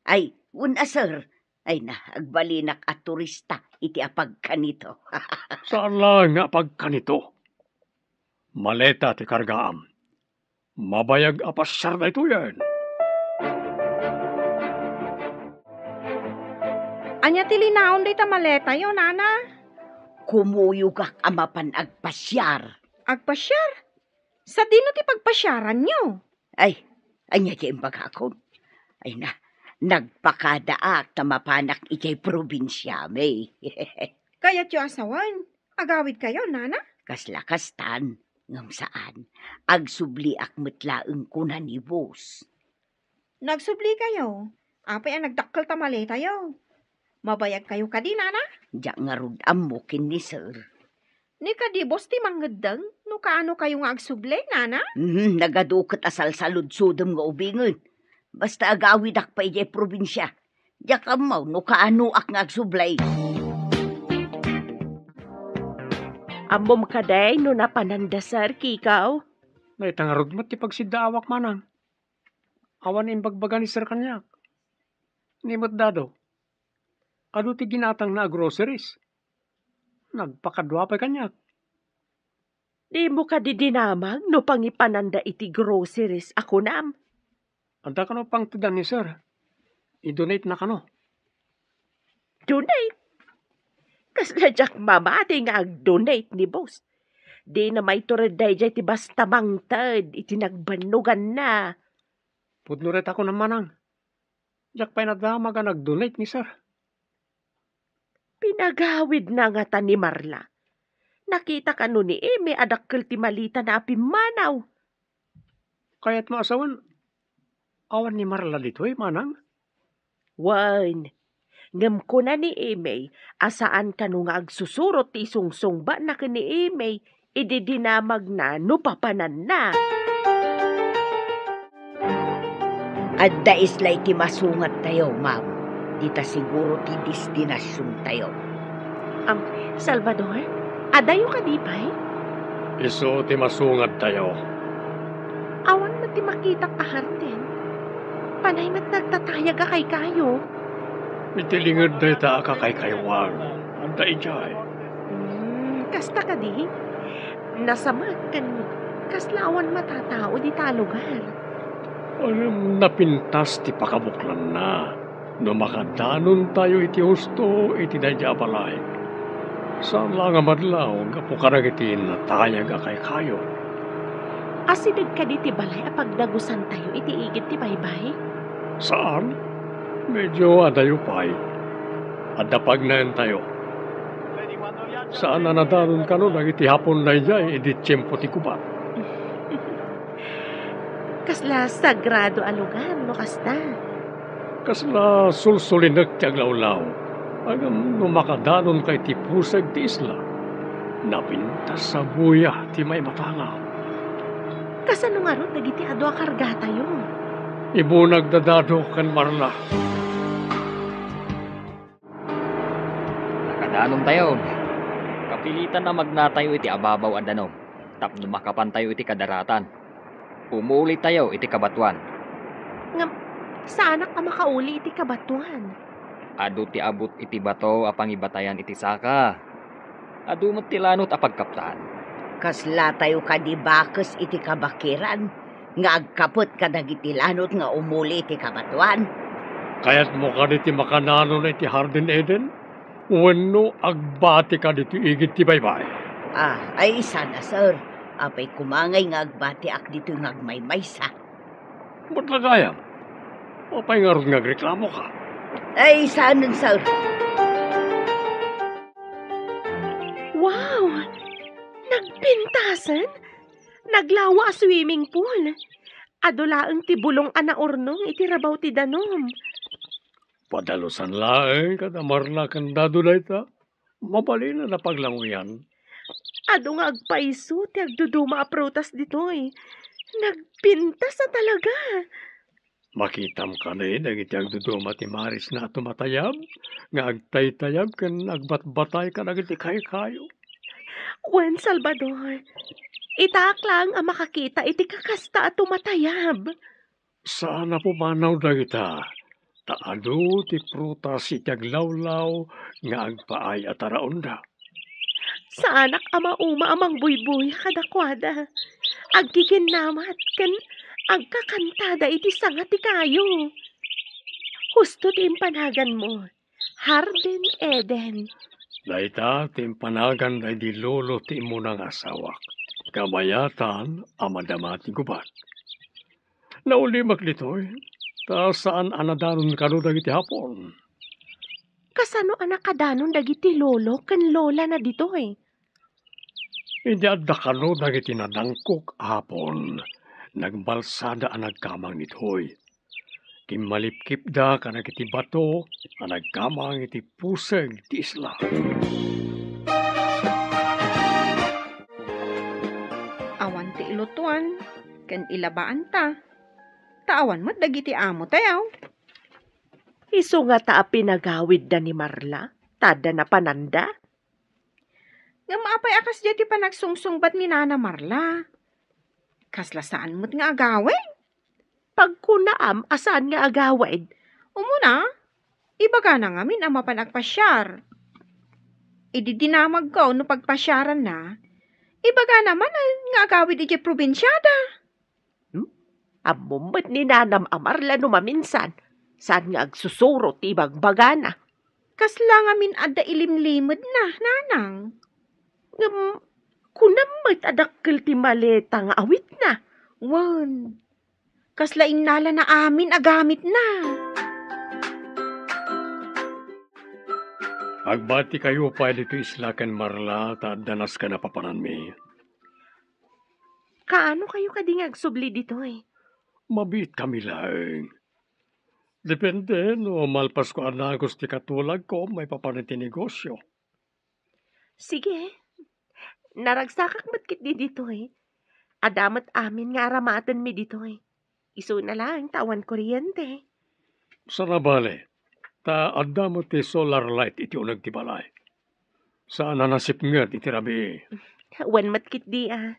Ay, wen a, sir. Ay na, agbalinak a turista iti apagkanito. Saan laeng nga apagkanito. Maleta ti kargaam. Mabayag a pasiar daytoyen. Ania ti linaon dayta maletayo, nana? Kumuyogak a mapan agpasiar. Agpasiar? Sadino ti pagpasiaranyo? Ay, ania ti imbagakon? Ay na, nagpakadaak ta mapanak idiay probinsiami. Kayatyo a sawen, agawidkayo, nana? Kasla kastan, ngem saan. Agsubliak met laeng kuna ni boss. Nagsublikayo? Apay a nagdakkel ta maletayo? Mabayagkayo kadi, nana? Diak ngarud ammo ken ni sir. Ni kadi boss ti mangeddeng no kaano kayo nga agsubli, nana? Mhm, nagadu ket a salsaludsodem nga ubingen. Basta agawidak pay idiay probinsia. Diak ammo no kaanoak nga agsubli. Ammom kadi no napananda, sir, Kikaw? Dayta ngarud met ti pagsiddaawak, manang. Awan imbagbaga ni sir kaniak. Ni met dado, adu ti ginatangna a groceries. Nagpakadua pay kaniak. Dimo kadi dinamag no pangipananda iti groceries a kunam? Adda kano pangtedan ni sir. I-donate na kano. Donate? Kasla diak mamati nga ag-donate ni boss. Dina maitured daydiay ti basta mangted iti nagbannoganna. Pudno ret a kunam, manang. Diak pay nadamag a nag-donate ni sir. Pinagawidna ngata ni Marla. Nakita kano ni Eme a dakkel ti malitana a pimmanaw. Kayatmo a sawen, awan ni Marla ditoy, manang? Wen, ngem kuna ni Eme a saan kano nga agsusurot ti isungsungbatna ken ni Eme idi dinamagna no papananna. Adda isla iti masungattayo, ma'am. Dita siguro ti destinasiontayo. Am, Salvador, adayo kadi pay? Isu ti masungattayo. Awan met ti makitak a hardin. Panay met nagtatayag a kaykayo. Iti linged dayta a kakaykayoan, adda idiay. Hmm, kasta kadi? Nasamak ken kasla awan matatao dita a lugar. Ngem napintas ti pakabuklanna no makadanontayo iti husto iti daydiay a balay. Saan la nga madlaw gapu kadagiti natayag a kaykayo. Asideg kadi ti balay a pagdagusantayo iti igid ti baybay? Saan. Medyo adayo pay. Adda pagnaentayo. Saan a nadanon kano dagiti Hapon daydiay idi tiempo ti gubat. Kasla sagrado a lugar no kasta. Kasla sulsulinek ti aglawlaw. Ngem no makadanonka iti puseg ti isla, napintas a buya ti maimatanga. Kasano ngarud dagiti adu a kargatayo? Ibunag da Dado ken Marla. Nakadanontayon. Kapilitan a magnatayo iti ababaw a danum tapno makapantayo iti kadaratan. Umulitayo iti kabatoan. Ngem, saanak a makauli iti kabatoan. Adu ti abut iti bato a pangibatayan iti saka. Adu met ti lanot a pagkaptan. Kaslatayo kadi bakes iti kabakiran nga agkapet kadagiti lanot nga umuli iti kabatoan? Kayatmo kadi ti makananon iti Hardin Eden? Wenno agbati kadi ti igid ti baybay? Ah, ay, sana, sir. Apay koma ngay nga agbatiak ditoy nga agmaymaysa? Met la gayam. Apay ngarud nga agreklamoka? Ay, saanen, sir. Wow! Nagpintasen? Naglawa a swimming pool. Adu laeng ti bulong a naurnong iti rabaw ti danum. Padalusan laeng kada Marla ken Dado dayta. Mabalin a napaglanguyan. Adu nga agpayso ti agduduma a prutas ditoy. Nagpintas a talaga. Makitam kadi dagiti agduduma ti marisna a tumatayab nga agtaytayab ken agbatbatay kadagiti kaykayo? Wen, Salvador, itaak laeng a makakita iti kakasta a tumatayab. Saan a pumanaw dagita, ta adu ti prutas iti aglawlaw nga agpaay a taraonda. Saanak a mauma a mangbuybuya kadakuada. Agkikinnamat ken agkakantada iti sanga ti kayo. Husto ti impanaganmo, Hardin Eden. Dayta ti impanagan daydi lolo ti immuna nga asawak. Kabayatan a madama ti gubat. Naulimek ditoy, ta saan a nadanon kano dagiti Hapon. Kasano a nakadanon dagiti lolo ken lolana ditoy? Idi adda kano dagiti nadangkok a Hapon, nagbalsada a nagkamang ditoy. Kimmalipkipda kadagiti bato a nagkamang iti puseg ti isla. Awan ti ilutuan ken ilabaanta, ta awan met dagiti amotayo. Isu ngata a pinagawidda ni Marla, ta adda napananda? Ngem apay a kasdiay ti panagsungsungbat ni Nana Marla? Kasla saan met nga agawid? Pagkunaam a saan nga agawid? Umuna, ibagana ngamin a mapan agpasiar. Idi dinamagko no pagpasiaranna, ibagana man nga agawid idiay probinsiada. Hmm? Ammom met ni Nanam a Marla no maminsan, saan nga agsusuro ti ibagbagana. Kasla ngamin adda ilimlimedna, Nanang. Ngem, kunam met a dakkel ti maleta nga awitna. Wen, kasla innalana amin a gamitna. Agbatikayo pay ditoy isla ken Marla ta adda nasken a papananmi. Kaano kayo kadi nga agsubli ditoy? Mabiit kami laeng. Depende no malpasko a nagus ti katulagko maipapan iti negosio. Sige. Naragsakak met ketdi ditoy. Adda met amin nga aramatenmi ditoy. Isuna laeng ta awan kuryente. Saan a bale, ta adda met ti solar light iti uneg ti balay. Saan a nasipnget iti rabii. Wen met ketdi a.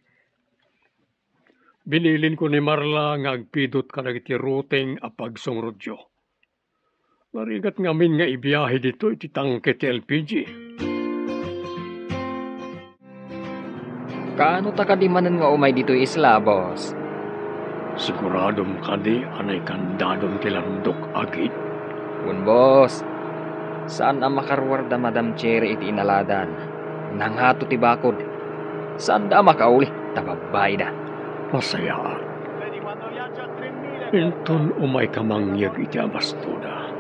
Binilinko ni Marla nga agpidot kadagiti routing a pagsungrutyo. Narigat ngamin nga ibiahe ditoy ti tangke ti L P G. Kaano ta kadi manen nga umay ditoy isla, boss? Siguradom kadi a naikandadon ti landok a gid? Wen, boss. Saan a makaruar da Madam Cherry iti inaladan. Nangato ti bakod. Saanda a makauli, ta babbaida. Nasayaat. Inton umayka mangyeg iti abastoda,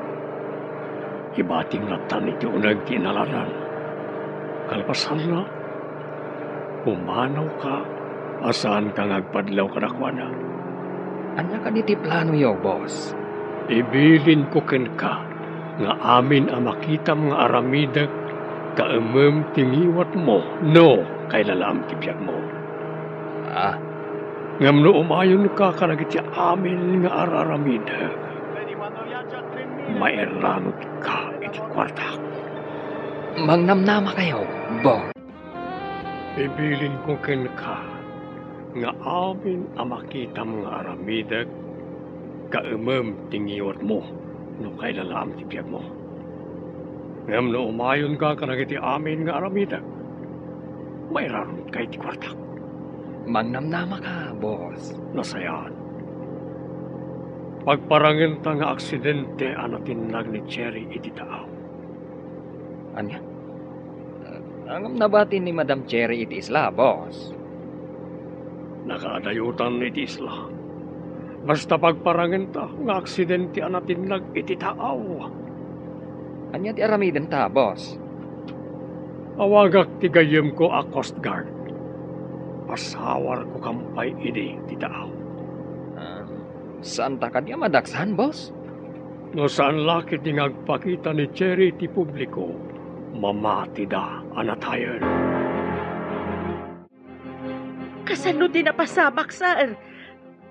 ibating latta iti uneg ti inaladan. Kalpasanna, pumanawka a saanka nga agpadlaw kadakuada. Ania kadi ti planoyo, boss? Ibilinko kenka nga amin a makitam nga aramidek, kaemem ti ngiwatmo no kailalaam ti biagmo. Ah. Ngem no umayonka kadagiti amin nga ar-aramidek, mairanudka iti kuartak. Mangnamnamakayo, boss. Ibilinko kenka nga amin a makitam nga aramidek, kaemem ti ngiwatmo no kailalaam ti biagmo. Ngem no umayonka kadagiti amin nga aramidek, mairanudka iti kuartak. Mangnamnamaka, boss. Nasayaat. Pagparangenta nga aksidente a natinnag ni Cherry iti taaw. Ania? Ngem nabati ni Madam Cherry iti isla, boss. Nakaadayotan iti isla. Basta pagparangenta nga aksidente a natinnag iti taaw. Ania ti aramidenta, boss? Awagak ti gayyemko a Coast Guard. Pasawarko kampay idi ti taaw. Ah, saanta kadi a madaksan, boss? No saan la ketdi nga agpakita ni Cherry iti publiko, mamatida a natayen. Kasano ti napasamak, sir?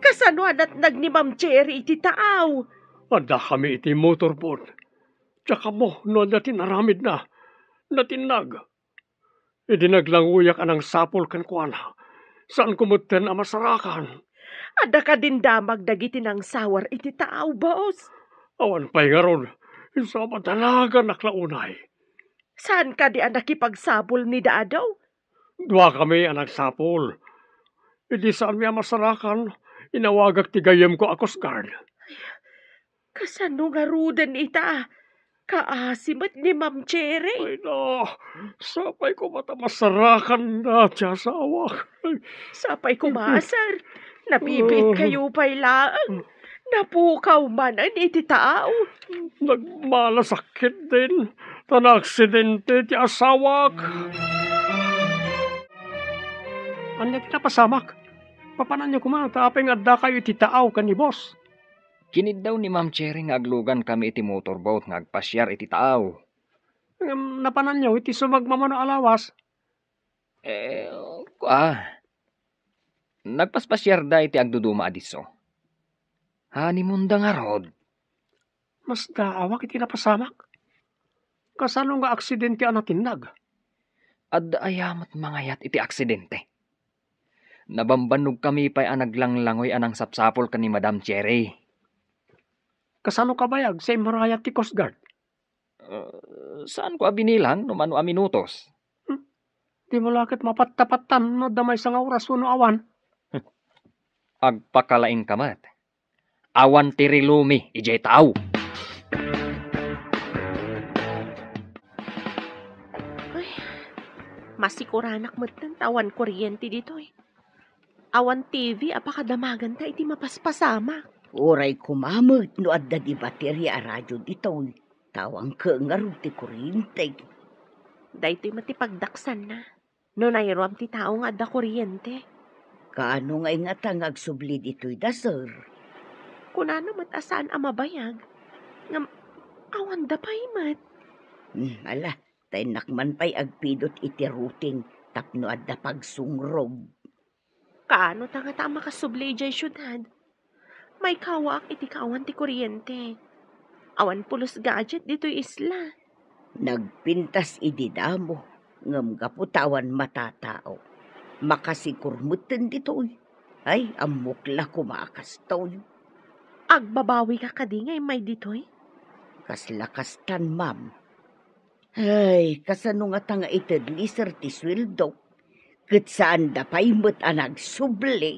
Kasano a natnag ni Ma'am Cherry iti taaw? Addakami iti motorboat. Diak ammo no ania ti inaramidna. Natinnag. Idi naglangoyak a nangsapul kenkuana, saanko metten a masarakan. Adda kadin damag dagiti nangsawar iti taaw, boss? Awan pay ngarud. Isu a madanaganak la unay. Saan kadi a nakipagsapul ni Dado? Duakami a nagsapul. Idi saanmi a masarakan, inawagak ti gayyemko a Coast Guard. Kasano ngaruden ita? Kaasi met ni Ma'am Cherry. Ay, na, sapay koma ta masarakanna ti asawak. Ay. Sapay koma, sir. Nabibiit kayo pay laeng. Napukaw manen iti taaw. Nagmalasakit din, ta naaksidente ti asawak. Ania ti napasamak? Papananyo koma, ta apay nga addakayo iti taaw ken ni boss? Kiniddaw ni Ma'am Cherry nga aglugankami iti motorboat nga agpasiar iti taaw. Ngem napananyo iti sumagmamano a lawas? Eh, ah, nagpaspasiarda iti agduduma a disso. Honeymoonda ngarud. Masdaawak iti napasamak. Kasano nga aksidente a natinnag? Adda aya met mangayat iti aksidente? Nabambannogkami pay a naglanglangoy a nangsapsapul ken ni Madam Cherry. Kasano kabayag sa immarayat ti Coast Guard? Ah, saanko a binilang no mano a minutos. Hmm? Dimo la ket mapattapattan no adda maysa nga oras wenno awan. Agpakalaingka met. Awan ti rilumi idiay taaw. Ay, masikuranak metten ta awan kuryente ditoy. Awan T V a pakadamaganta iti mapaspasamak. Uray koma met no adda di bateria a radio ditoy, ta awan ket ngarud ti kuryente. Daytoy met ti pagdaksanna. No nairuam ti tao nga adda kuryente. Kaano nga ingata nga agsubli ditoy da, sir? Kunana met a saan a mabayag. Ngem, awanda pay met. Hmm, ala, ta innak man pay agpidot iti routing tapno adda pagsungrog. Kaano ta ngata a makasubli idiay siudad? Maikawaak iti kaawan ti kuryente. Awan pulos gadget ditoy isla. Nagpintas idi damo, ngem gapu ta awan matatao, makasikur metten ditoy. Ay, ammok la koma a kastoy. Agbabawika kadi nga immay ditoy? Kasla kastan, ma'am. Ay, kasano ngata nga ited ni sir ti sueldo? Ket saanda pay met a nagsubli.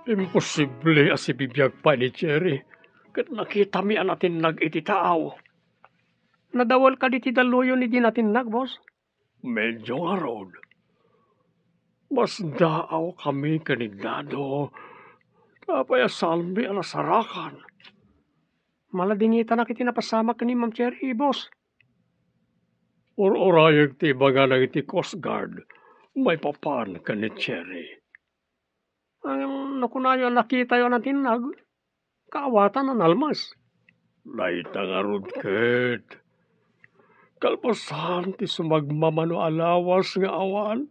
Imposible a sibibiag pay ni Cherry ket nakitami a natinnag iti taaw. Nadawel kadi ti dalluyon idi natinnag, boss? Medyo ngarud. Masdaawkami ken ni Dado. Apay a saanmi a nasarakan? Maladingitanak iti napasamak ken ni Ma'am Cherry, boss. Ur-urayek ti ibagana iti Coast Guard maipapan ken ni Cherry. Ngem no kunayo a nakitayo a natinnag, kaawatan a nalmas. Dayta ngarud ket kalpasan ti sumagmamano a lawas nga awan,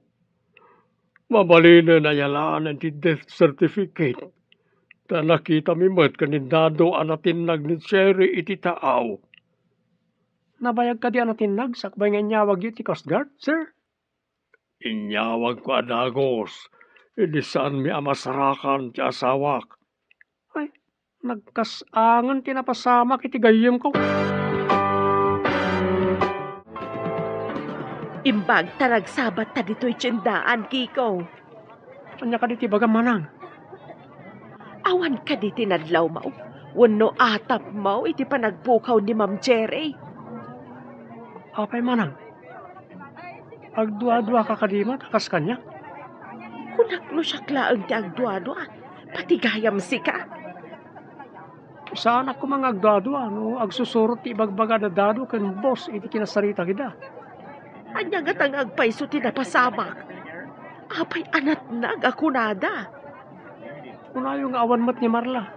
mabalinen a yalaan ti death certificate. Ta nakitami met ken ni Dado a natinnag ni Cherry iti taaw. Nabayag kadi a natinnag sakbay nga inyawagyo ti Coast Guard, sir? Inyawagko a dagus, idi saanmi a masarakan ti asawak. Ay, nagkas-angen ti napasamak iti gayyemko. Imbag ta nagsabatta ditoy tiendaan, Kiko. Ania kadi ti ibagam, manang? Awan kadi ti nadlawmo wenno atapmo iti panagpukaw ni Ma'am Cherry? Apay, manang? Agduaduaka kadi met a kas kaniak? Kunak no siak laeng ti agduadua, pati gayam sika. Saanak koma nga agduadua no agsusurot ti ibagbaga da Dado ken boss iti kinasarita ida. Ania ngata nga agpayso ti napasamak? Apay a natnag a kunada? Kunayo nga awan met ni Marla.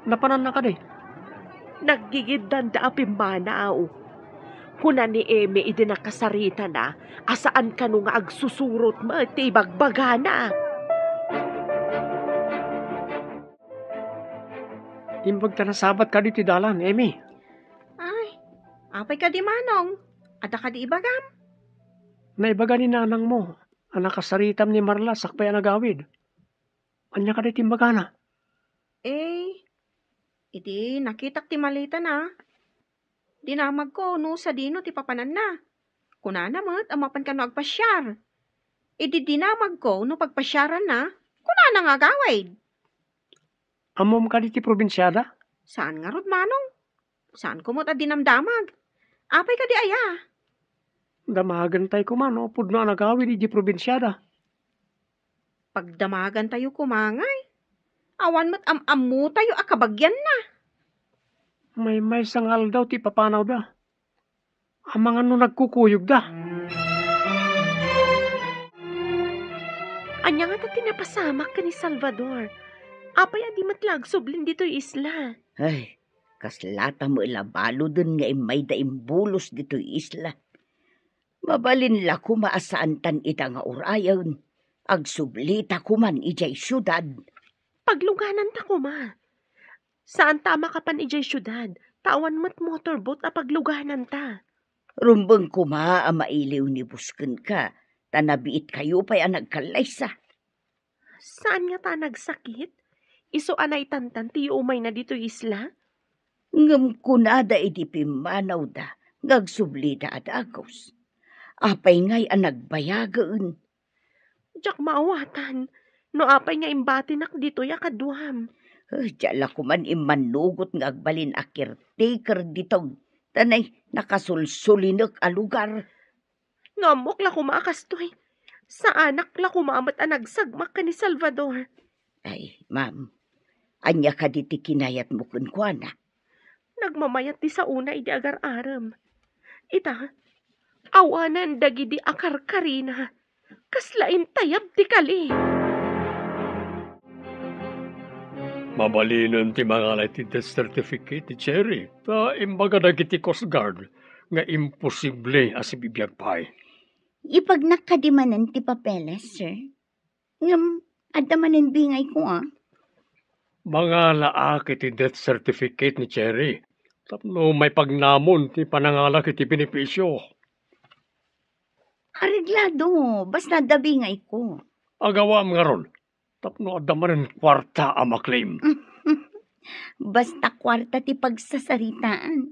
Napananna kadi? Naggigiddanda a pimmanaw. Kuna ni Emi idi nakasaritana a saan kano nga agsusurot met ti ibagbagana. Imbag ta nasabat kadi ti dalan, Emi. Ay, apay kadi, manong? Adda kadi ibagam? Naibaga ni nanangmo a nakasaritam ni Marla sakbay a nagawid. Ania kadi ti imbagana? Eh, iti nakitak ti malitana, dinamagko no sadino ti papananna. Kunana met a mapan kano agpasiar. Idi dinamagko no pagpasiaranna, kunana nga agawid. Ammom kadi ti probinsiada? Saan ngarud, manong. Saanko met a dinamdamag. Apay kadi aya? Damagentay koma no pudno a nagawid idiay probinsiada. Pagdamagantayo koma ngay, awan met am-ammotayo a kabagianna. Maymaysa nga aldaw ti ipapanawda. Amangan no nagkukuyogda. Ania ngata ti napasamak ken ni Salvador? Apay a di met la agsublin ditoy isla? Ay, kaslata met la baluden nga immayda imbulos ditoy isla. Mabalin la koma a saantan ita nga urayen, agsublita koman idiay siudad. Paglugananta koma. Saanta a makapan idiay siudad, ta awan met motorboat a paglugananta. Rumbeng koma a mailiw ni Bus kenka, ta nabiitkayo pay a nagkallaysa. Saan ngata a nagsakit? Isu a naitantan ti yuumayna ditoy isla? Ngem kunada idi pimmanawda nga agsublida a dagus. Apay ngay a nagbayagen? Diak maawatan no apay nga imbatinak ditoy a kaduam. Eh, diak la koman immannugot nga agbalin a caretaker ditoy, ta nay nakasulsulinek a lugar. No ammok la koma a kastoy, saanak la koma met a nagsagmak ken ni Salvador. Ay, ma'am, ania kadi ti kinayatmo kenkuana? Nagmamayat ti saona idi agar-arem. Ita, awanen dagidi a karkarina. Kasla intayab ti kali. Mabalinen ti mangala iti death certificate ni Cherry, ta imbaga dagiti Coast Guard nga imposible a sibibiag pay. Ipagnak kadi manen ti papeles, sir? Ngem, adda manen bingayko, a. Mangalaak iti death certificate ni Cherry tapno maipagnamon ti panangalak iti benepisio. Areglado, basta adda bingayko. Agawam ngarud, tapno adda manen kuarta a maklem. Basta kuarta ti pagsasaritaan,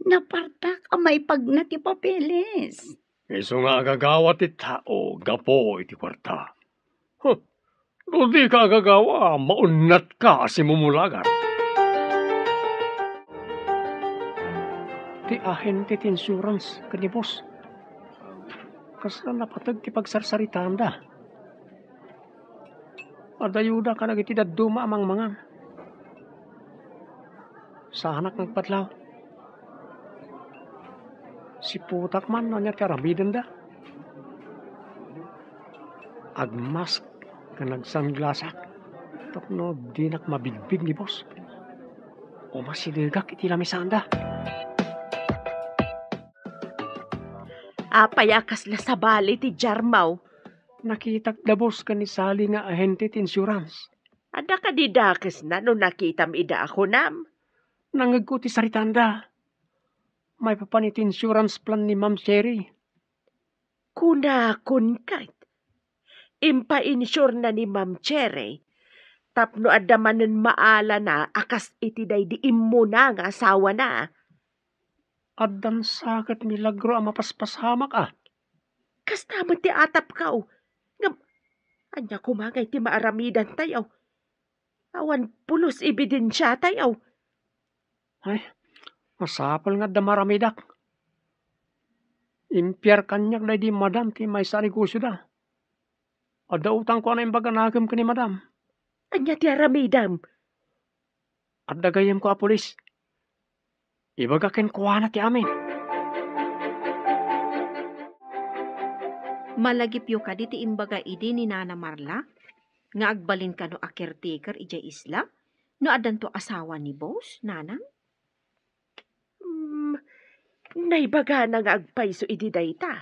napartak a maipagna ti papeles. Isu nga agagawa ti tao gapu iti kuarta. Huh. No dika agagawa, maunnatka a simumulagan. Ti ahente ti insurance ken ni boss, kasla napateg ti pagsarsaritaanda. Adayoda kadagiti dadduma a mangmangan. Saanak nga agpadlaw. Siputak man no ania ti aramidenda. Agmask ken agsanglasak tapno dinak mabigbig ni boss. Umasidegak iti lamisanda. Apay a kasla sabali ti jarmaw? Nakitak da boss ken ni Sally nga ahente ti insurance. Adda kadi dakesna no nakitam ida a kunam? Nangngegko ti saritanda. Maipapan iti insurance plan ni Ma'am Cherry. Kunakon ket, impainsure-na ni Ma'am Cherry tapno adda manen maalana a kas iti daydi immuna nga asawana. Addan sa ket milagro a mapaspasamak a. Kasta met ti atapko. Ngem, ania koma nga iti maaramidantayo? Awan pulos ebidensiatayo. Ay, masapul nga adda maaramidak. Impiar kaniak daydi madam ti maysa a negosioda. Adda utangko a naimbag a nakem ken ni madam. Ania ti aramidem? Adda gayyemko a pulis. Ibaga kenkuana ti amin. Malagipyo kadi ti imbaga idi ni Nana Marla nga agbalin kano a caretaker idiay isla no addanto asawa ni boss, nanang? Hmm, naibagana nga agpayso idi dayta.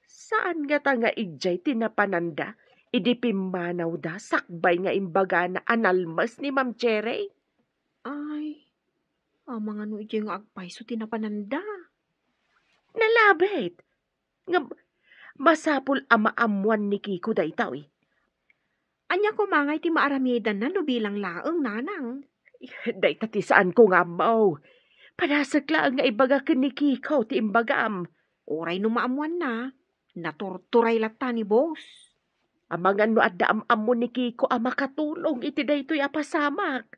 Saan ngata nga idiay ti napananda idi pimmanawda sakbay nga imbagana a nalmes ni Ma'am Cherry? Ay, amangan no idiay nga agpayso ti napananda. Nalabit. Ngem, masapul a maammuan ni Kiko daytoy. Ania koma ngay ti maaramidanna no bilang laeng, nanang? Dayta ti saanko nga ammo. Padasek laeng nga ibaga ken ni Kiko ti imbagam. Uray no maammuanna, naturturay latta ni boss. Amangan no adda am-ammo ni Kiko a makatulong iti daytoy a pasamak.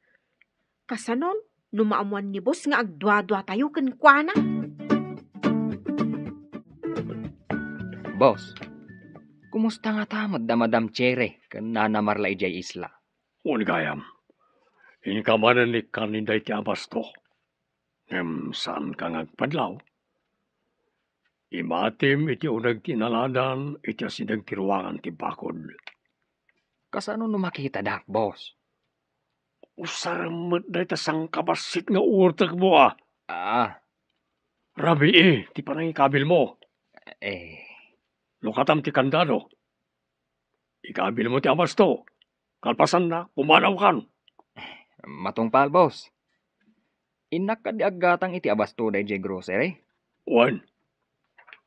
Kasanon, no maammuan ni boss nga agduaduatayo kenkuana? Boss, kumusta ngata met da Madam Cherry ken Nana Marla idiay isla? Wen gayam, inka manen ikkan daydi a basto. Ngem saanka nga agpadlaw. Imatim iti uneg ti inaladan iti asideg ti ruangan ti bakod. Kasano no makitadak, boss? Usarem met dayta sangkabassit nga uurtekmo a. Ah. Rabii ti panangikabilmo. Eh. Lukatam ti kandado. Ikabilmo ti abasto. Kalpasanna, pumanawkan. Matungpal, boss. Innak kadi aggatang iti abasto daydiay grocery? Wen.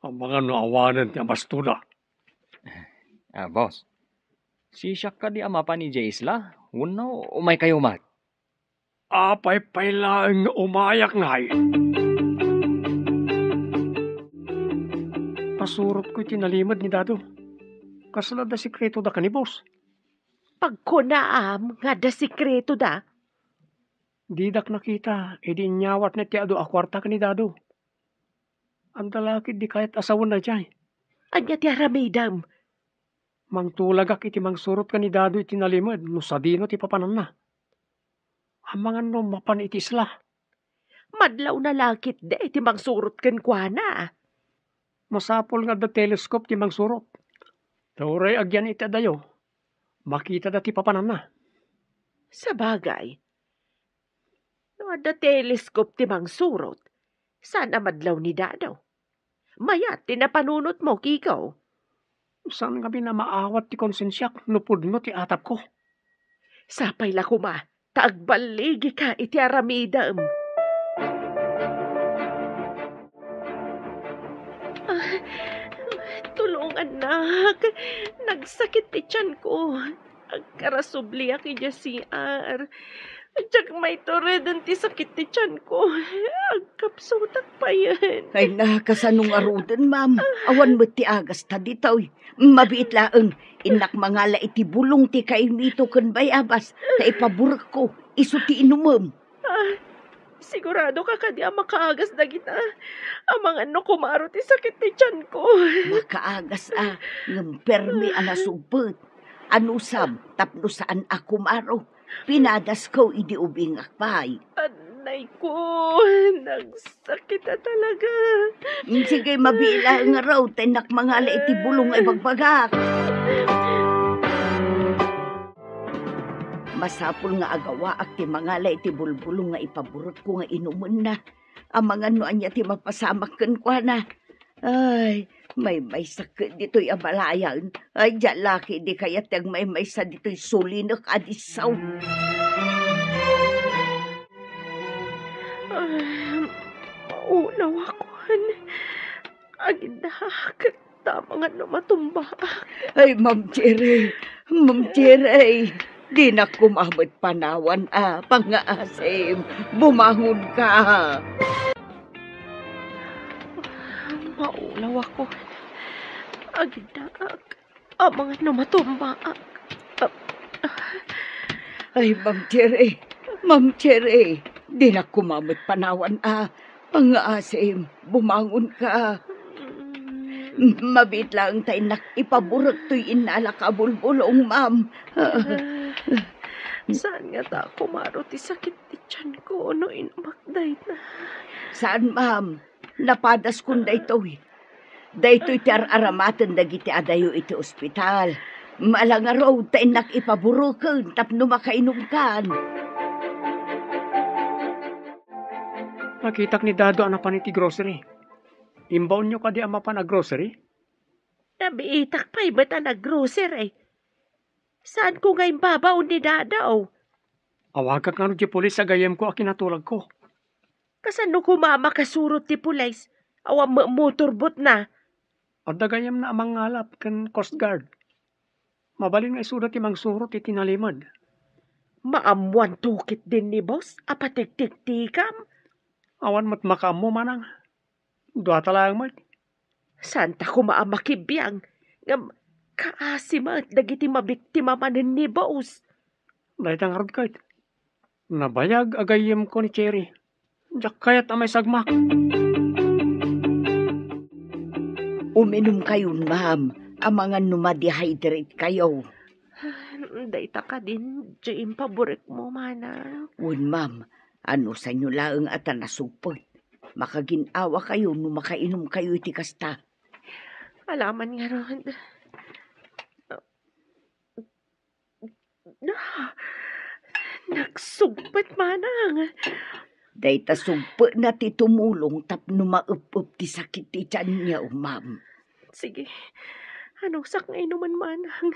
Amangan no awanen ti abastoda. Ah, boss. Sisiak kadi a mapan idiay isla? Wenno umaykayo met? Apay pay laeng nga umayak ngay? Pasurotko iti nalimed ni Dado. Kasla adda sekreto da ken ni boss? Pagkunaam nga adda sekreto da? Didak nakita idi inyawatna ti adu a kuarta ken ni Dado. Adda la ketdi kayat a sawen daydiay. Ania ti aramidem? Mangtulagak iti mangsurot ken ni Dado iti nalimed no sadino ti papananna. Amangan no mapan iti isla. Madlawna la ketdi ti mangsurot kenkuana. Masapul nga adda telescope ti mangsurot. Ta uray agyan iti adayo, makitada ti papananna. Sabagay, no adda telescope ti mangsurot, saan a madlaw ni Dado? Mayat ti napanunotmo, Kiko. Saan ngamin a maawat ti konsensiak no pudno ti atapko. Sapay la koma ta agballigika iti aramidem. Ah, tulongannak. Nagsakit ti tianko. Agkarasubliak idiay C R. Diak maitureden ti sakit ti tianko. Agkapsutak payen. Ay na, kasano ngaruden, ma'am? Awan met ti agasta ditoy. Mabiit laeng, innak mangala iti bulong ti kaimito ken bayabas, ta ipaburekko, isu ti inumem. Ah, sigurado ka kadi a makaagas dagita? Amangan no kumaro ti sakit ti tianko. Makaagas a, ngem permi a nasugpet. Anusam, tapno saan a kumaro. Pinadasko idi ubingak pay. Anay ko, nagsakit a talaga. Mm, sige, mabiit laeng ngarud, ta innak mangala iti bulong nga ibagbagak. Masapul nga agawaak ti mangala iti bulbulong nga ipaburekko nga inumenna. Amangan no ania ti mapasamak kenkuana. Ay, maymaysak ditoy a balayan. Ay, diak la ketdi kayat ti agmaymaysa ditoy sulinek a disso. Ay, maulawakon. Agiddaak. Amangan no matumbaak. Ay, Ma'am Cherry, Ma'am Cherry, dinak koma met panawan a pangngaasim. Bumangonka. Maulawakon. Agiddaak. Amangan no matumbaak. Ay, Ma'am Cherry, Ma'am Cherry, dinak koma met panawan a pangngaasim. Bumangonka. Mabiit laeng ta innak ipaburek toy innalak a bulbulong, ma'am. Ah, saan ngata a kumaro ti sakit ti tianko no inumak dayta? Saan, ma'am. Napadaskon daytoy. Daytoy ti ar-aramaten dagiti adayo iti ospital. Ala ngarud ta innak ipabureken tapno makainumkan. Nakitak ni Dado a napan iti grocery. Imbaonyo kadi a mapan a grocery? Nabiitak pay met a nag-grocery. Saanko nga imbabaon ni Dado? Awagak ngarud ti pulis a gayyemko a kinatulagko. Kasano koma a makasurot ti pulis? Awan met motorboat na. Adda gayyemna a mangngalap ken Coast Guard. Mabalin nga isuda ti mangsurot iti nalimed. Maammoanto ketdin ni boss a patiktiktikam? Awan met makaammo, manang. Duata laeng met. Saanta koma a makibiang, ngem kaasi met dagiti mabiktima manen ni boss. Dayta ngarud ket, nabayag a gayyemko ni Cherry. Diak kayat a maisagmak. Uminumkayon, ma'am, amangan no ma-dehydrate kayo. Dayta kadin, diay impaburekmo, manang. Wen, ma'am, anusanyo laeng a ta nasugpet. Makagin-awa kayo no makainum kayo iti kasta. Alaman ngarud. Ah, nagsugpet, manang. Dayta sugpetna ti tumulong tapno maep-ep ti sakit ti tianyo, ma'am. Sige. Anusak nga inumen, manang.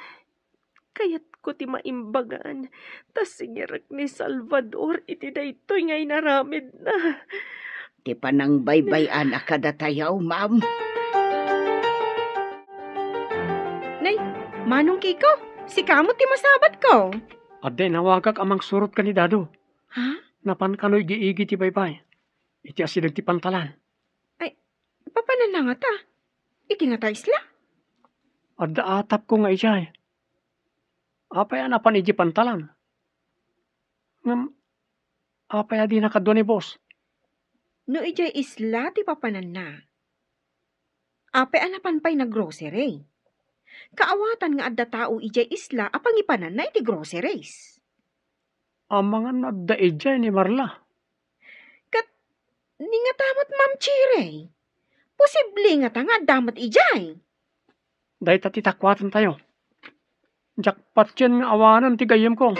Kayatko ti maimbagan, ta singirek ni Salvador iti daytoy nga inaramidna. Ti panangbaybay-an a kadatayo, ma'am. Nay, Manong Kiko, sika met ti masabatko. Adda inawagak a mangsurot ken ni Dado. Ha? Napan kano igi-igi ti baybay. Iti asideg ti pantalan. Ay, papananna ngata? Iti ngata isla? Adda atapko nga idiay. Apay a napan idiay pantalan? Ngem, apay a dina kadua ni boss? No idiay isla ti papananna, apay a napan pay nag-grocery? Kaawatan nga adda tao idiay isla a pangipananna iti groceries. Amangan no adda idiay ni Marla. Ket ni ngata met, Ma'am Cherry? Posible ngata nga adda met idiay? Dayta ti takuatantayo. Diak patien nga awanen ti gayyemko.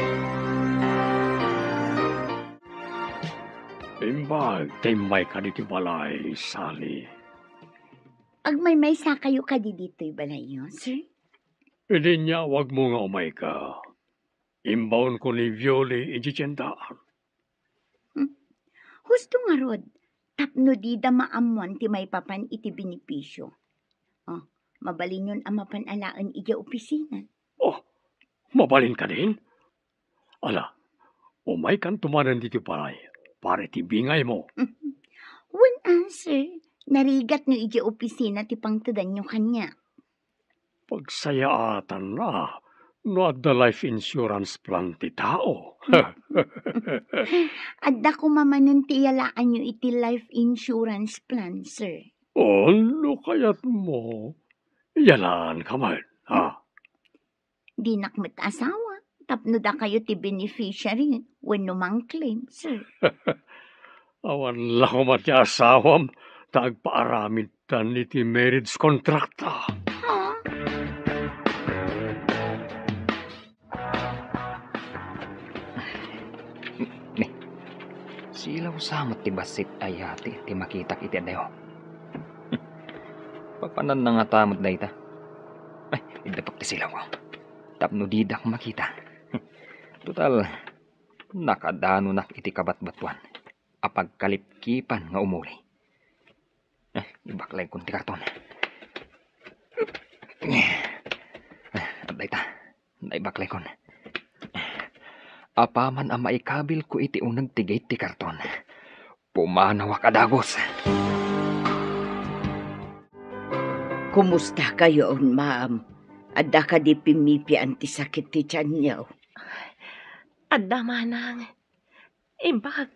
Imbag ta immayka ditoy balay, Sally. Agmaymaysa kayo kadi ditoy balayyo, sir? Idi inyawagmo nga umayka, imbaonko ni Violi idiay tiendaan. Hmm. Husto ngarud, tapno dida maammoan ti maipapan iti benepisio. Oh, mabalinyon a mapan alaen idiay opisina. Oh, mabalin kadin? Ala, Umaykanto manen ditoy balay para iti bingaymo. Wen a, sir. Narigatyo idiay opisina ti pangtedanyo kaniak. Pagsayaatanna no adda life insurance plan ti tao. Adda koma manen ti iyalaanyo iti life insurance plan, sir. Oh, no kayatmo, iyalaanka met, ha? Dinak met asawa, tapno dakayo ti beneficiary wenno mang-claim, sir. Awan la koma ti asawam ta agpaaramidtan iti marriage contract ta. Ha? Ni, silaw sa met ti bassit a yati ti makitak iti adayo. Papananna ngata met dayta. Ay, iddapak ti silawko tapno didak makita. Total, nakadanonak iti kabatbatuan a pagkalipkipan nga umuli. Eh, ibaklaykon ti karton. Eh, adda ita. Naibaklaykon. Apaman a maikabilko iti uneg ti gate ti karton, pumanawak a dagus. Kumusta kayon, ma'am? Adda kadi pimmipian ti sakit ti tianyo? Adda, manang. Imbag,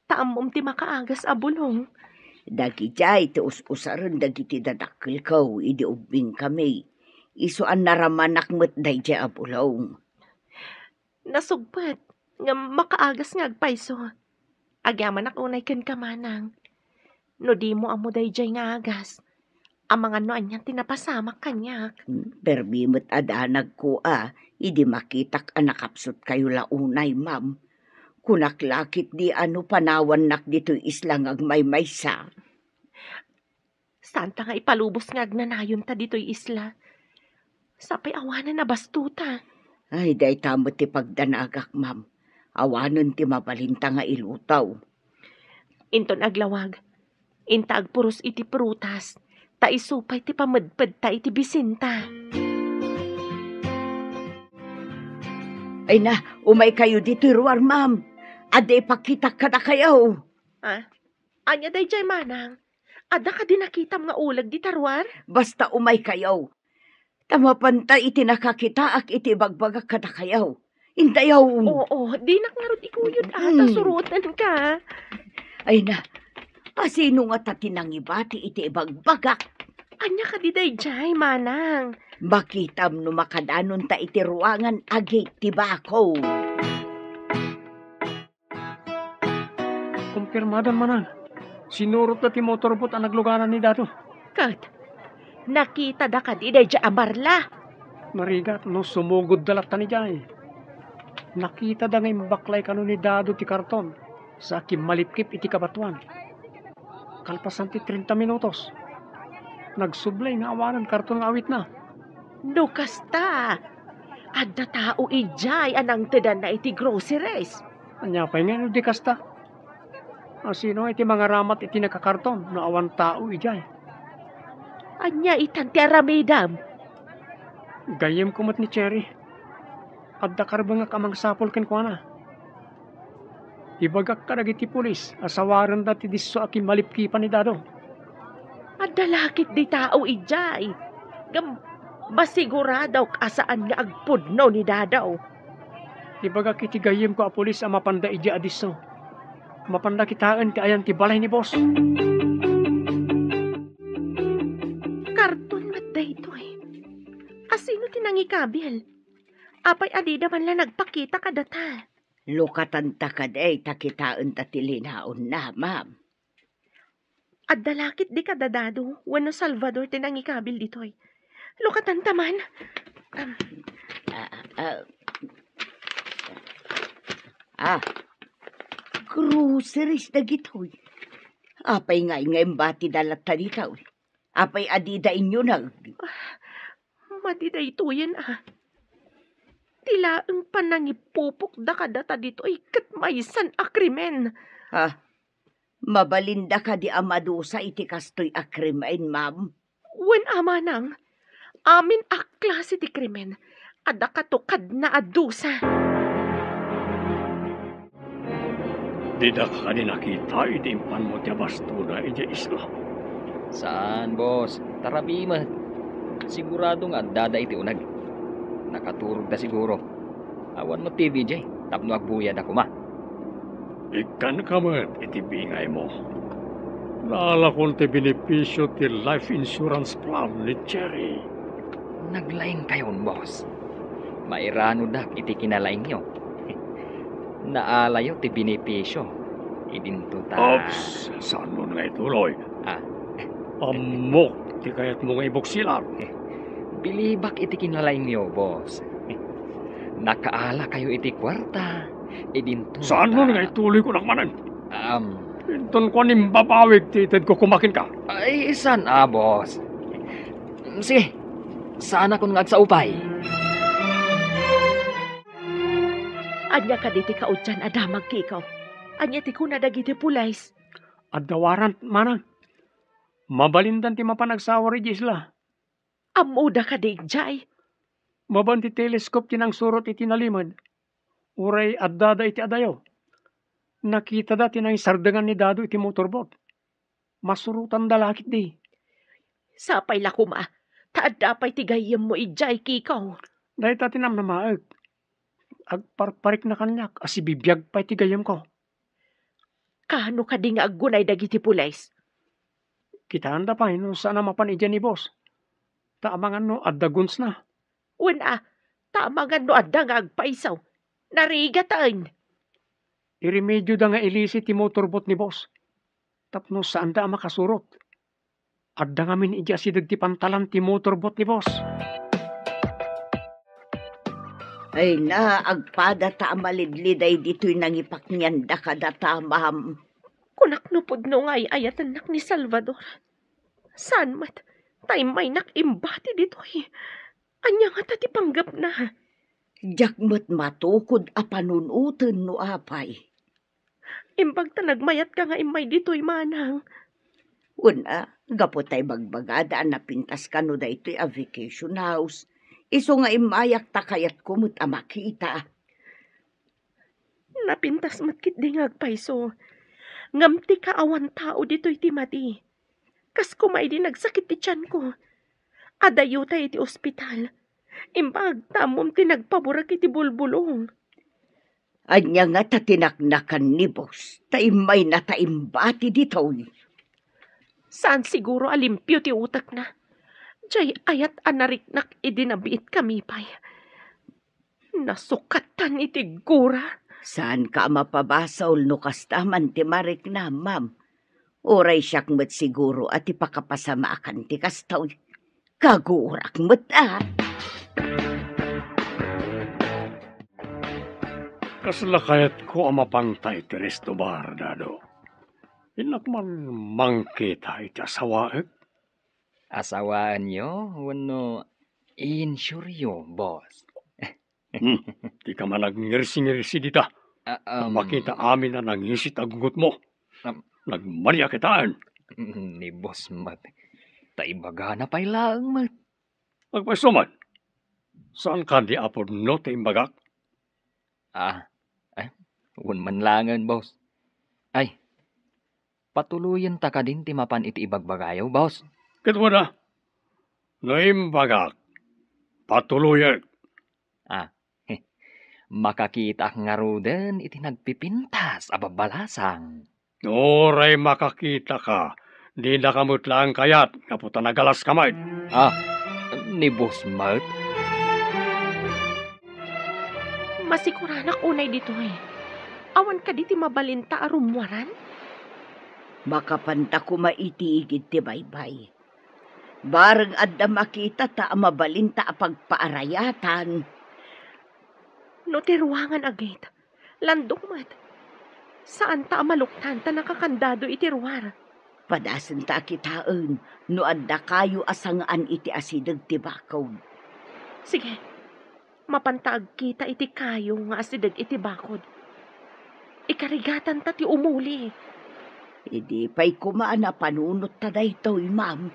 ta ammom ti makaagas a bulong. Dagidiay ti us-usaren dagiti dadakkelko idi ubbingkami. Isu a naramanak met daydiay a bulong. Nasugpet nga makaagas nga agpayso. Agyamanak unay kenka, manang. No dimo ammo daydiay nga agas, amangan no anian ti napasamak kaniak. Hmm, permi met a danagko a, idi makitak a nakapsutkayo la unay, ma'am. Kunak la ketdi a no panawannak ditoy isla nga agmaymaysa. Saanta nga ipalubos nga agnanayonta ditoy isla. Sapay awanen a bastota. Ay, dayta met ti pagdanagak, ma'am. Awanen ti mabalinta nga iluto. Inton aglawag, inta agpuros iti prutas, ta isu pay ti pamedpedta iti bisinta. Ay na, umaykayo ditoy ruar, ma'am. Adda ipakitak kadakayo. Ah, ania daydiay, manang? Adda kadi nakitam nga uleg dita ruar? Basta umaykayo. Ta mapanta iti nakakitaak iti ibagbagak kadakayo. Intayo. Oo, dinak ngarud ikuyod a, ta surotenka. Ay na, asino ngata ti nangibati iti ibagbagak? Ania kadi daydiay, manang? Makitam no makadanonta iti ruangan a gate ti bako. Kumpirmadan, manang. Sinurotda ti motorboat a naglugaran ni Dado. Ket, nakitada kadi daydiay a barla? Narigat no sumugodda latta idiay. Nakitada nga imbaklay kano ni Dado ti karton sa kimmalipkip iti kabatoan. Kalpasan ti treinta minutos, nagsublay nga awanen karton nga awitna. No kasta, adda tao idiay a nangtedanna iti groceries. Ania pay nga no di kasta? Asino iti mangaramat iti nakakarton no awan tao idiay? Ania itan ti aramidem? Gayyemko met ni Cherry. Adda karbengak a mangsapul kenkuana. Ibagak kadagiti pulis a sawarenda ti disso a kimmalipkipan ni Dado. Adda la ketdi tao idiay. Ngem masiguradok a saan nga agpudno ni Dado. Ibagak iti gayyemko a pulis a mapanda idiay a disso. Mapanda kitaen ti ayan ti balay ni boss. Karton met daytoy. Asino ti nangikabil? Apay a dida man la nagpakita kadata? Lukatanta kadi ta kitaenta ti linaonna, ma'am. Adda la ketdi kada Dado wenno Salvador ti nangikabil ditoy. Lukatanta man. Am. Ah, ah. Ah, groceries dagitoy. Apay nga, nga imbatida latta ditoy? Apay a dida inyuneg? Madi daytoyen a. Ti laeng panangipupokda kadata ditoy ket maysan a krimen. Ah, mabalinda kadi a madusa iti kastoy a krimen, ma'am? Wen a manang, amin a klase ti krimen, adda katukadna a dusa. Didaka kadi nakita idi impanmo ti abastoda idiay isla? Saan, boss. Tarabi met. Sigurado nga addada iti uneg. Nakaturogda siguro. Awan met T V diay tapno agbuyada koma. Ikkanka met iti bingaymo. Naalakon ti benepisio ti life insurance plan ni Jerry. Naglaingkayon, boss. Mairanodak iti kinalaingyo. Naalayo ti benepisio. Idinto ta... Oops, saanmo nga ituloy. Ah. Ammok ti kayatmo nga ibuksilan. Bilibak iti kinalaingyo, boss. Nakaalakayo iti kuarta. Idinto ta... Saanmo nga ituloy, kunak manen? Um, Inton kuan, imbabawig ti itedko koma kenka. Ay, saan a, boss. Sige, saanakon nga agsaupay. Ania kadi ti kaudyan a damag, Kiko? Ania ti kuna dagiti pulis? Adda warrant, manang. Mabalindan ti mapan agsawar idiay isla. Ammoda kadi idiay? Mabaen ti telescope ti nangsurot iti nalimed. Uray addada iti adayo. Nakitada ti nangisardengan ni Dado iti motorboat. Masurotanda la ketdi. Sapay la koma, ta adda pay ti gayyemmo idiay, Kiko. Dayta ti namnamaek. Agparparikna kaniak a sibibiag pay ti gayyemko. Kaano kadi nga aggunay dagiti pulis? Kitaenda pay no saan a mapan idiay ni boss. Ta amangan no adda gunsna. Wen a, ta amangan no adda nga agpayso. Narigaten. Iremedioda nga ilisi ti motorboat ni boss. Tapno saanda a makasurot. Adda ngamin idiay asideg ti pantalan ti motorboat ni boss. Ay na, agpadata a malidliday ditoy nangipaknianda kadata, ma'am. Kunak no pudno nga ay-ayatennak ni Salvador. Saan met, ta immaynak imbati ditoy. Ania ngata ti panggepna? Diak met matukod a panunoten no apay. Imbag ta nagmayatka nga immay ditoy, manang. Wen a, gapu ta ibagbagada a napintas kano daytoy a vacation house, isu nga immayak ta kayatko met a makita. Napintas met ketdi nga agpayso. Ngem ti kaawan tao ditoy ti mati. Kas koma idi nagsakit ti tianko. Adayo ta iti ospital. Imbag ta ammom ti nagpaburek iti bulbulong. Ania ngata ti naknakan ni boss, ta immayna ta imbati ditoy? Saan siguro a limpio ti utekna. Diay ayat a nariknak idi nabiitkami pay. Nasukatan iti gura. Saanka a mapabasol no kasta man ti mariknam, ma'am. Uray siak met siguro a ti pakapasamaakan ti kastoy. Kagurak met a. Kasla kayatko a mapanta iti resto bar, Dado. Innak man mangkita iti asawaek? Asawaenyo wenno insuryo, boss? Hmm, dika man agngirsi-ngirsi dita. Ah, um, Makita amin a nangisit a gugutmo. Um, Nagmania kitaen. Ni boss met. Ta ibagana pay laeng met. Agpayso man. Saan kadi a pudno ti imbagak? Ah, eh, wen man laengen, boss. Ay, patuloyenta kadin ti mapan iti ibagbagayo, boss? Ket wen a, no imbagak, patuloyek. Ah, makakitaak ngaruden iti nagpipintas a babbalasang. Uray makakitaka, dinaka met laeng kayat gapu ta nagalaska met. Ah, ni boss met? Masikuranak unay ditoy. Awan kadi ti mabalinta a rummuaran? Makapanta koma iti igid ti baybay. Bareng adda makitata a mabalinta a pagpaarayatan. No ti ruangan a gate, landok met. Saanta a maluktan ta nakakandado iti ruar. Padasenta a kitaen no adda kayo a sangaan iti asideg ti bakod. Sige, mapanta agkita iti kayo nga asideg iti bakod. Ikarigatanta ti umuli. Idi pay koma a napanunotta daytoy, ma'am.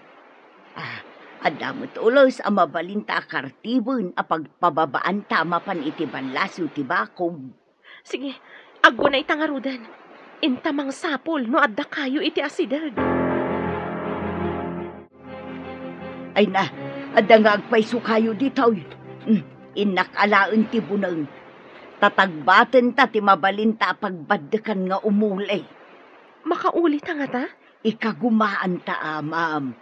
Ah, adda met ules a mabalinta a kartiben a pagpababaanta mapan iti ballasiw ti bakod. Sige, aggunayta ngaruden. Inta mangsapul no adda kayo iti asideg. Ay na, adda nga agpayso kayo ditoy. Hmm, innak alaen ti buneng. Tatagbaten ta ti mabalinta a pagbaddekan nga umuli. Makauli ta ngata? Ikagumaan ta, a, ma'am.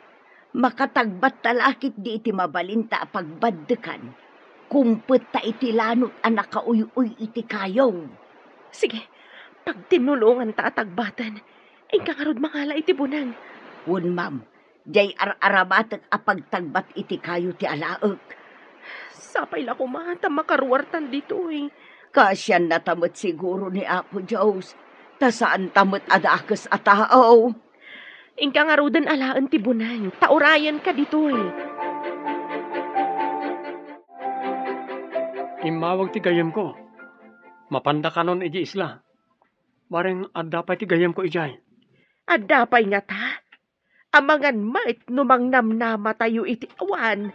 Makatagbat ta la ketdi iti mabalinta a pagbaddekan. Kumpet ta iti lanot a nakauy-uy iti kayo. Sige, pagtinnulongan ta a tagbaten. Inka ngarud mangala iti buneng. Wen, ma'am. Diay ar-aramatek a pagtagbat iti kayo ti alaek. Sapay la koma ta makaruartan ditoy. Kaasianna ta met siguro ni Apo Dios, ta saan ta met a dakes a tao. Inka ngaruden alaen ti buneng, ta urayenka ditoy. Immawag ti gayyemko. Mapanda kanon idiay isla. Bareng adda pay ti gayyemko idiay. Adda pay ngata? Amangan met no mangnamnamatayo iti awan.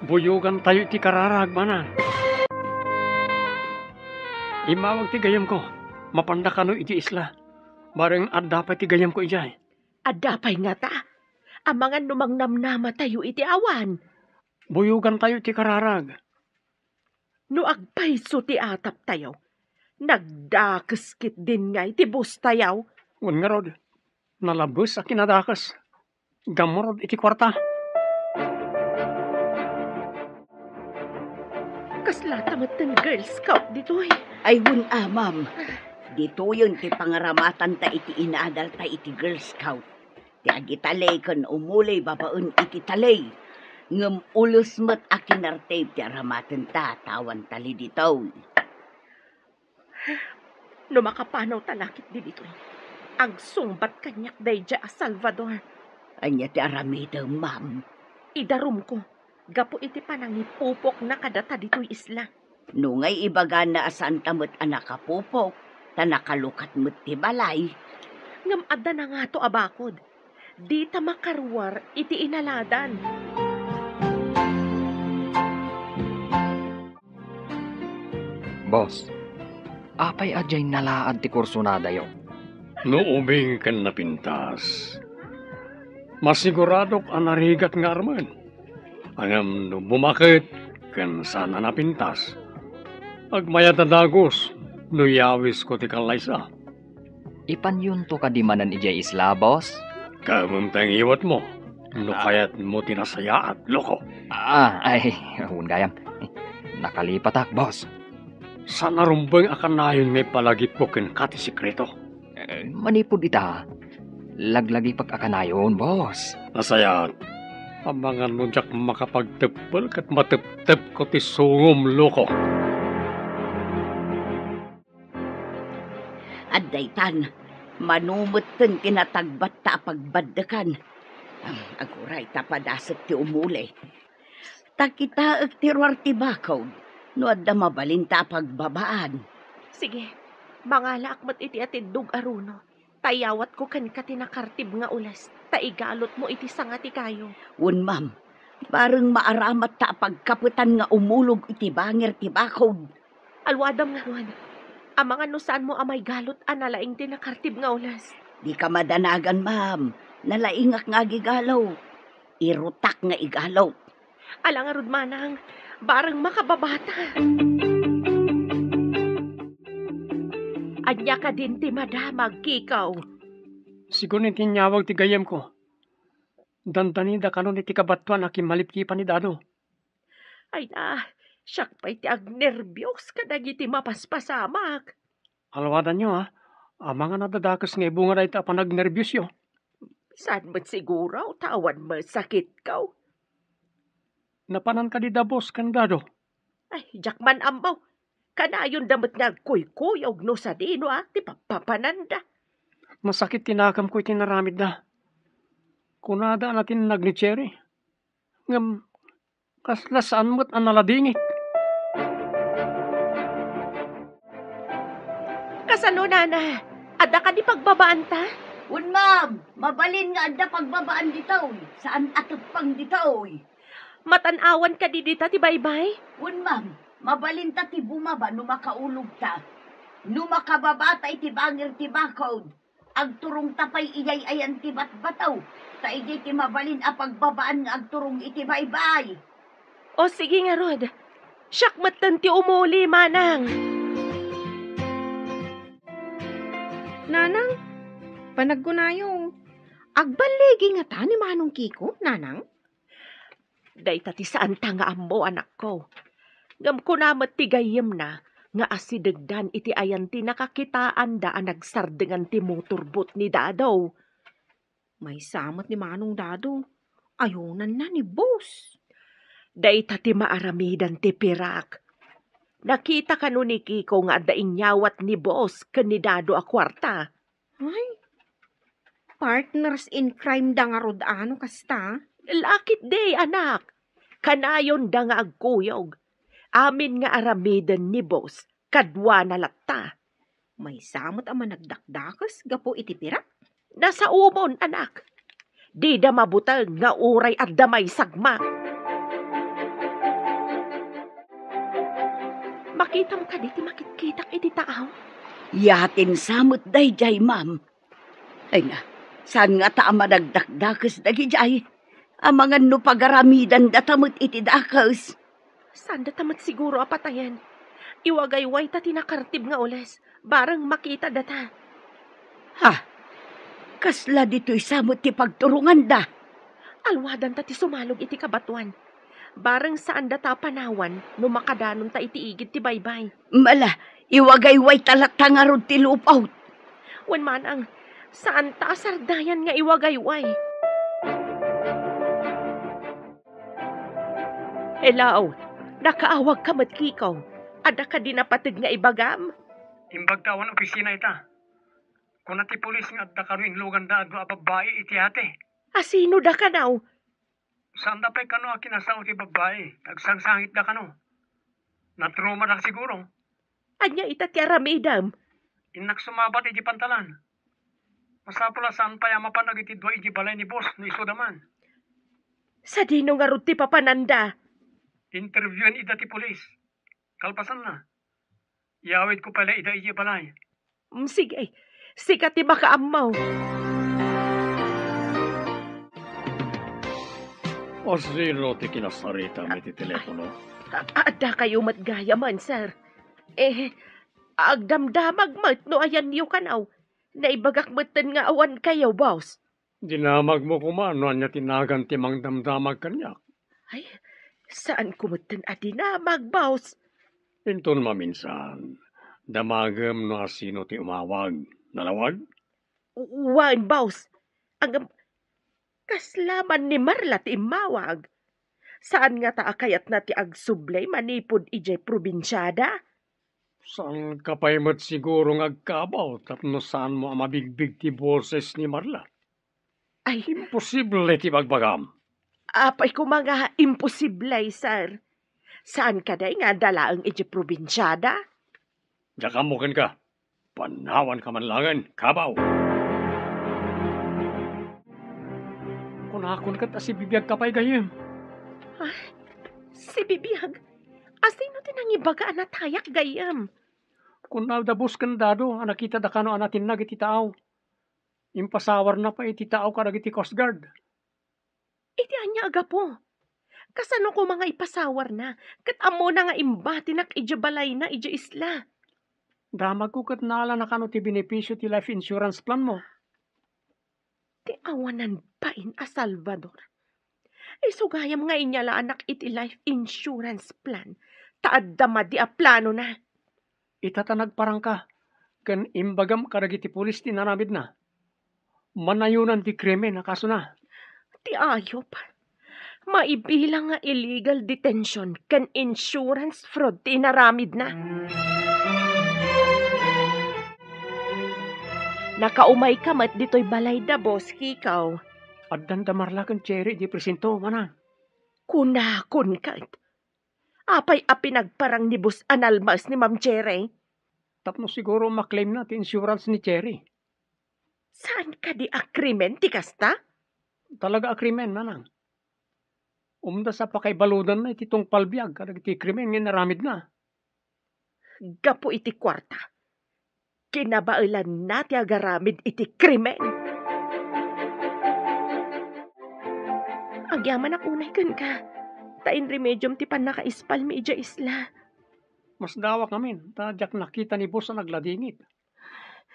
Buyogantayo iti kararag, manang. Immawag ti gayyemko. Mapanda kano iti isla. Bareng adda pay ti gayyemko idiay. Adda pay ngata? Amangan no mangnamnamatayo iti awan. Buyogantayo iti kararag. No agpayso ti ataptayo, nagdakes ketdin ngay ti bostayo. Wen ngarud, nalabes a kinadakes. Gammurod iti kuarta. Kaslata metten Girl Scout ditoy. Ay, wen a, ma'am. Ditoyen ti pangaramatanta iti inadalta iti Girl Scout. Ti agitaley ken umuli babaen iti taley. Ngem ules met a kinartib ti aramatenta, ta awan taley ditoy. No makapanawta la ketdi ditoy, agsungbat kaniak daydiay a Salvador. Ania ti aramidem, ma'am? Idarumko, gapu iti panangipupokna kadata ditoy isla. No ngay ibagana a saanta met a nakapupok, ta nakalukat met ti balay. Ngem adda nangato a bakod. Dita makaruar iti inaladan. Boss, apay a diay nalaad ti kursonadayo? No ubing ken napintas, masiguradok a narigat nga armen. Ngem no bumaket ken saan a napintas, agmayat a dagus no yawisko ti kallaysa. Ipanyonto kadi manen idiay isla, boss? Kaamem ta ngiwatmo no kayatmo ti nasayaat, loko. Ah, ay, wen gayam. Nakalipatak, boss. Saan a rumbeng a kanayon nga ipalagipko kenka ti sekreto. Eh, manipud ita, laglagipek a kanayon, boss. Nasayaat. Amangan no diak makapagteppel ket mateptepko ti sungom, loko. Adda itan, mano metten ti natagbatta a pagbaddekan. Aguray ta padasek ti umuli. Ta kitaek ti ruar ti bakod no adda mabalinta a pagbabaan. Sige, mangalaak met iti atiddog a runo. Ta iyawatko kenka ti nakartib nga ules, ta igalutmo iti sanga ti kayo. Wen, ma'am, bareng maaramatta a pagkapetan nga umulog iti bangir ti bakod. Alwadam ngarud, amangan no saanmo a maigalut a nalaing ti nakartib nga ules. Dika madanagan, ma'am. Nalaingak nga agigalut. Irutak nga igalut. Ala ngarud manang, bareng makababata. Ania kadin ti madamag, Kiko? Sigun iti inyawag ti gayyemko. Dandanida kanon iti kabatoan a kimmalipkipan ni Dado. Ay na, siak pay ti agnerbios kadagiti mapaspasamak. Alwadanyo, a. Amangan a dadakes nga ibunga dayta a panagnerbiosyo. Saan met siguro ta awan masakitko? Napanan kadi da Boss ken Dado? Ay, diak man ammo. Kanayonda met nga agkuykuyog no sadino a ti papapananda. Masakit ti nakamko iti naramidda. Kunada a natinnag ni Cherry. Ngem kasla saan met a naladingit. Kasano, nana? Adda kadi pagbabaanta? Wen, ma'am. Mabalin nga adda pagbabaan ditoy. Saan a teppang ditoy. Matan-awan kadi dita ti baybay? Wen, ma'am. Mabalinta ti bumaba no makaulogta. No makababata iti bangir ti bakod, agturongta pay idiay ayan ti batbato, ta idiay ti mabalin a pagbabaan nga agturong iti baybay. O sige ngarud, siak metten ti umuli, Manang. Nanang, panagkunayo, agballigi ngata ni Manong Kiko, Nanang? Dayta ti saanta nga ammo, anakko. Ngem kuna met ti gayyemna nga asidegdan iti ayan ti nakakitaanda a nagsardengan ti motorboat ni Dado. Maysa met ni Manong Dado. Ayonanna ni Boss. Dayta ti maaramidan ti pirak. Nakita kano ni Kiko nga adda inyawat ni Boss ken ni Dado a kuarta? Ay, partners in crime da ngarud ano kasta? Lakit di, anak. Kanayonda nga agkuyog. Amin nga aramiden ni Boss, kaduana latta. Maysa met a managdakdakes gapu iti pirak? Nasaomon, anak. Dida mabuteng nga uray adda maysagmak. Makitam kadi ti makitkitak iti taaw? Yatin sa met daydiay, ma'am. Ay na, saan ngata a managdakdakes dagidiay? Amangan no pagaramidandata met iti dakes. Saandata met siguro a patayen. Iwagaywayta ti nakartib nga ules, bareng makitadata. Ha? Kasla ditoy sa met ti pagturonganda? Alwadanta ti sumalog iti kabatoan. Bareng saandata a panawan no makadanonta iti igid ti baybay. Mala, iwagaywayta latta ngarud ti lupaw. Wen manang, saanta a sardayan nga iwagayway. Hello, nakaawagka met, Kiko. Adda kadi napateg nga ibagam? Imbagta awan opisina ita. Kuna ti pulis nga adda kano inluganda a dua a babbai iti ate. Asino da kanaw? Saanda pay kano a kinasao ti babbai, agsangsangitda kano. Natraumadak siguro. Ania ita ti aramidem? Innak sumabat iti pantalan. Masapul a saan pay a mapan dagiti dua iti balay ni boss no isuda man. Sadino ngarud ti papananda? Interviewin ida ti pulis. Kalpasanna, iyawidko pay la ida iti balay. Mm, sige. Sika ti makaammo. Asino ti kinasaritam iti telepono? A-, adda kayo met gayamen, sir. Eh, agdamdamag met no ayanyo kanaw. Naibagak metten nga awan kayo, boss. Dinamagmo koma no ania ti nagan ti mangdamdamag kaniak. Ay, saanko metten a dinamag, boss. Inton maminsan, damagem no asino ti umawag. Nalawag? Wen, boss. Ngem, kasla man ni Marla ti immawag. Saan ngata a kayatna ti agsublay manipud idiay probinsiada? Saanka pay met siguro nga agkabaw tapno saanmo a mabigbig ti boses ni Marla? Ay. Imposible ti bagbagam. Apay koma nga imposible, sir? Saan kadi nga adda laeng idiay probinsiada? Diak ammo kenka. Panawanka man laengen, kabaw! Kunakon ket a sibibiagka pay, gayyem. Ah, sibibiag? Asino ti nangibaga a natayak, gayyem? Kuna da boss ken Dado a nakitada kano a natinnag iti taaw. Impasawarna pay iti taaw kadagiti Coast Guard. Iti ania a gapu? Kasano koma nga ipasawarna ket ammona nga imbatinak idiay balayna idiay isla? Damagko ket naalana kano ti benepisio ti life insurance planmo. Ti awanan bain a Salvador. Isu gayam nga inyalaanak iti life insurance plan, ta adda madi a planona. Ita ta nagparangka ken imbagam kadagiti pulis ti inaramidna. Manayonan ti krimen a kasona. Ti ayup. Maibilang nga illegal detention ken insurance fraud ti inaramidna. Nakaumayka met ditoy balayda, Boss Kiko. Addan da Marla ken Cherry di presinto, manang. Kunakon ket. Apay a pinagparang ni Boss a nalmas ni Ma'am Cherry? Tapno siguro maklaimna ti insurance ni Cherry. Saan kadi a krimen ti kasta? Talaga a krimen, nanang. Umdas a pakaibaludanna iti tungpal biag kadagiti krimen nga inaramidna. Gapu iti kuarta, kinabaelanna ti agaramid iti krimen. Agyamanak unay kenka, ta inremediom ti pannakaispalmi idiay isla. Masdaawak ngamin, ta diak nakita ni boss a nagladingit.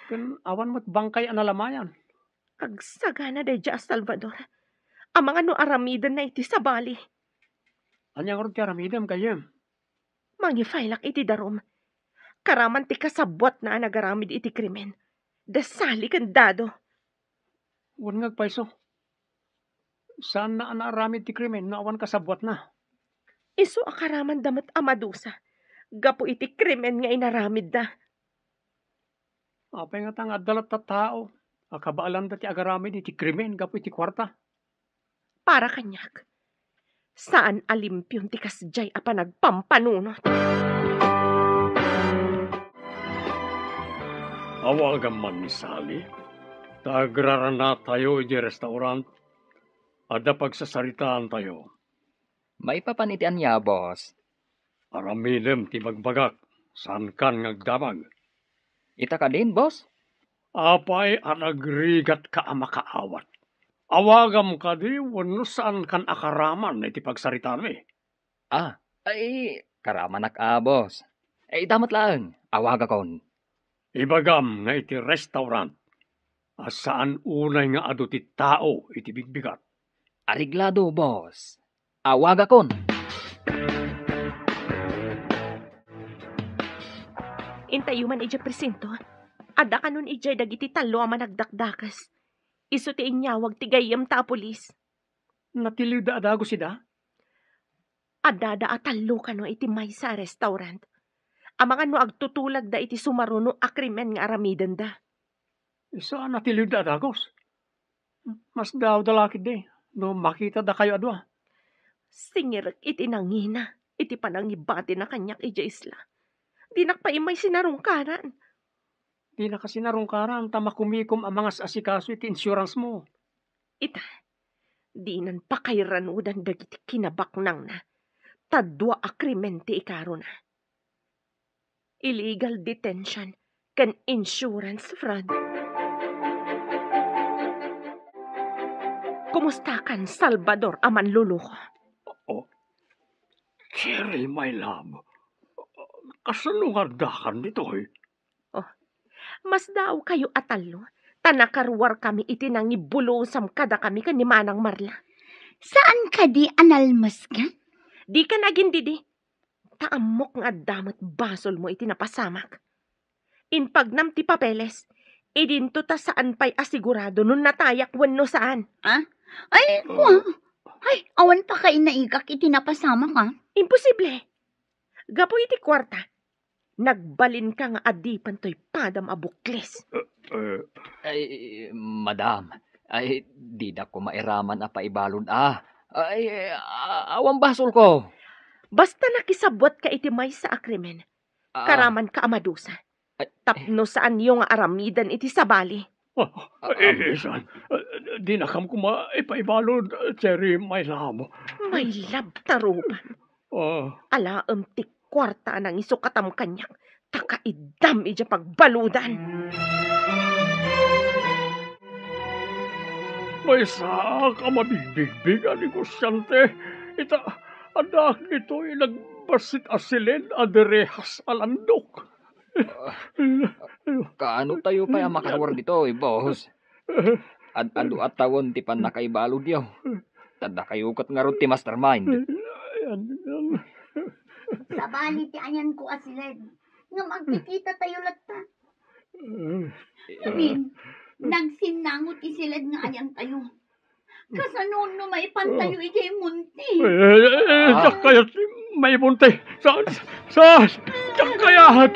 Ken awan met bangkay a nalamayan. Agsagana daydiay a Salvador. Amangan no aramidenna iti sabali. Ania ngarud ti aramidem, gayyem? Mangifailak iti darum. Karaman ti kasabuatna a nagaramid iti krimen. Da Sally ken Dado. Wen nga agpayso. Saanna a naaramid ti krimen no awan kasabuatna. Isu a karamanda met a madusa gapu iti krimen nga inaramidda. Apay ngata nga adda latta tao a kabaelanda ti agaramid iti krimen gapu iti kuarta? Para kaniak, saan a limpion ti kasdiay a panagpampanunot. Awagam man ni Sally, ta agraranatayo idiay restaurant. Adda pagsasaritaantayo. Maipapan iti ania, boss? Aramidem ti ibagbagak, saankan nga agdamag. Ita kadin, boss? Apay a nagrigatka a makaawat? Awagam kadi wenno saankan a karaman iti pagsaritaanmi? Ah, ay, karamanak a, boss. Ay, ita met laeng, awagakon. Ibagam nga iti restaurant a saan unay nga adu ti tao iti bigbigat. Areglado, boss. Awagakon. Intayo man idiay presinto. Adda kanon idiay dagiti tallo a managdakdakes. Isu ti inyawag ti gayyemta a pulis. Natiliwda a dagus ida? Addada a tallo kano iti maysa a restaurant. Amangan no agtutulagda iti sumaruno a krimen nga aramidenda. Isu a natiliwda a dagus? Masdaawda la ketdi no makitada kayo a dua. Singirek iti nangina iti panangibatina kaniak idiay isla. Dinak pay immay sinarungkaran. Dinaka sinarungkaran ta makumikom a mangas-asikaso iti insurance mo. Ita, dinan pakairanudan dagiti kinabaknangna, ta dua a krimen ti ikarona. Illegal detention ken insurance fraud. Kumustakan, Salvador a manluluko? Oh, Cherry, my love. Kasano nga addakan ditoy? Oh, masdaawkayo a tallo, ta nakaruarkami iti nangibulosam kadakami ken ni Manang Marla. Saan kadi a nalmeskan? Dikan agindidi. Ta ammok nga adda met basolmo iti napasamak. Impagnam ti papeles, idinto ta saan pay a sigurado no natayak wenno saan. Ah? Ay, kua. Ay, awan pakainaigak iti napasamak, ah. Imposible. Gapu iti kuarta, nagbalinka nga adipen toy padam a bukles. Eh, Ay, madam, ay, didak koma iraman a paibalud, ah. Ay, a-, awan basolko. Basta nakisabuetka iti maysa a krimen, Ah. karamanka a madusa. Ay. Tapno saanyo nga aramiden iti sabali. Ah, Ah, eh, ah. Saan? Ah, dinakam koma ipaibalud, Cherry, my love. My love, tarupan. Ah. Alaem ti kuarta a nangisukatam kaniak, ta kaiddam idiay pagbaludan. Maysaak a mabigbigbig a negosiante. Ita, addaak ditoy nagbassit a siled a direhas a landok. Ah, kaano tayo pay a makaruar ditoy, boss? Ad-adu a tawen ti pannakaibaludyo. Ta dakayo ket ngarud ti mastermind. Sabali ti ayanko a siled, ngem agkikita tayo latta. Ngamin, nagsinnango ti siled nga ayantayo. Kasano no maipantayo idiay monte? Eh, eh, eh, Ah. Diak kayat maimonte. Sa, sa, diak kayat.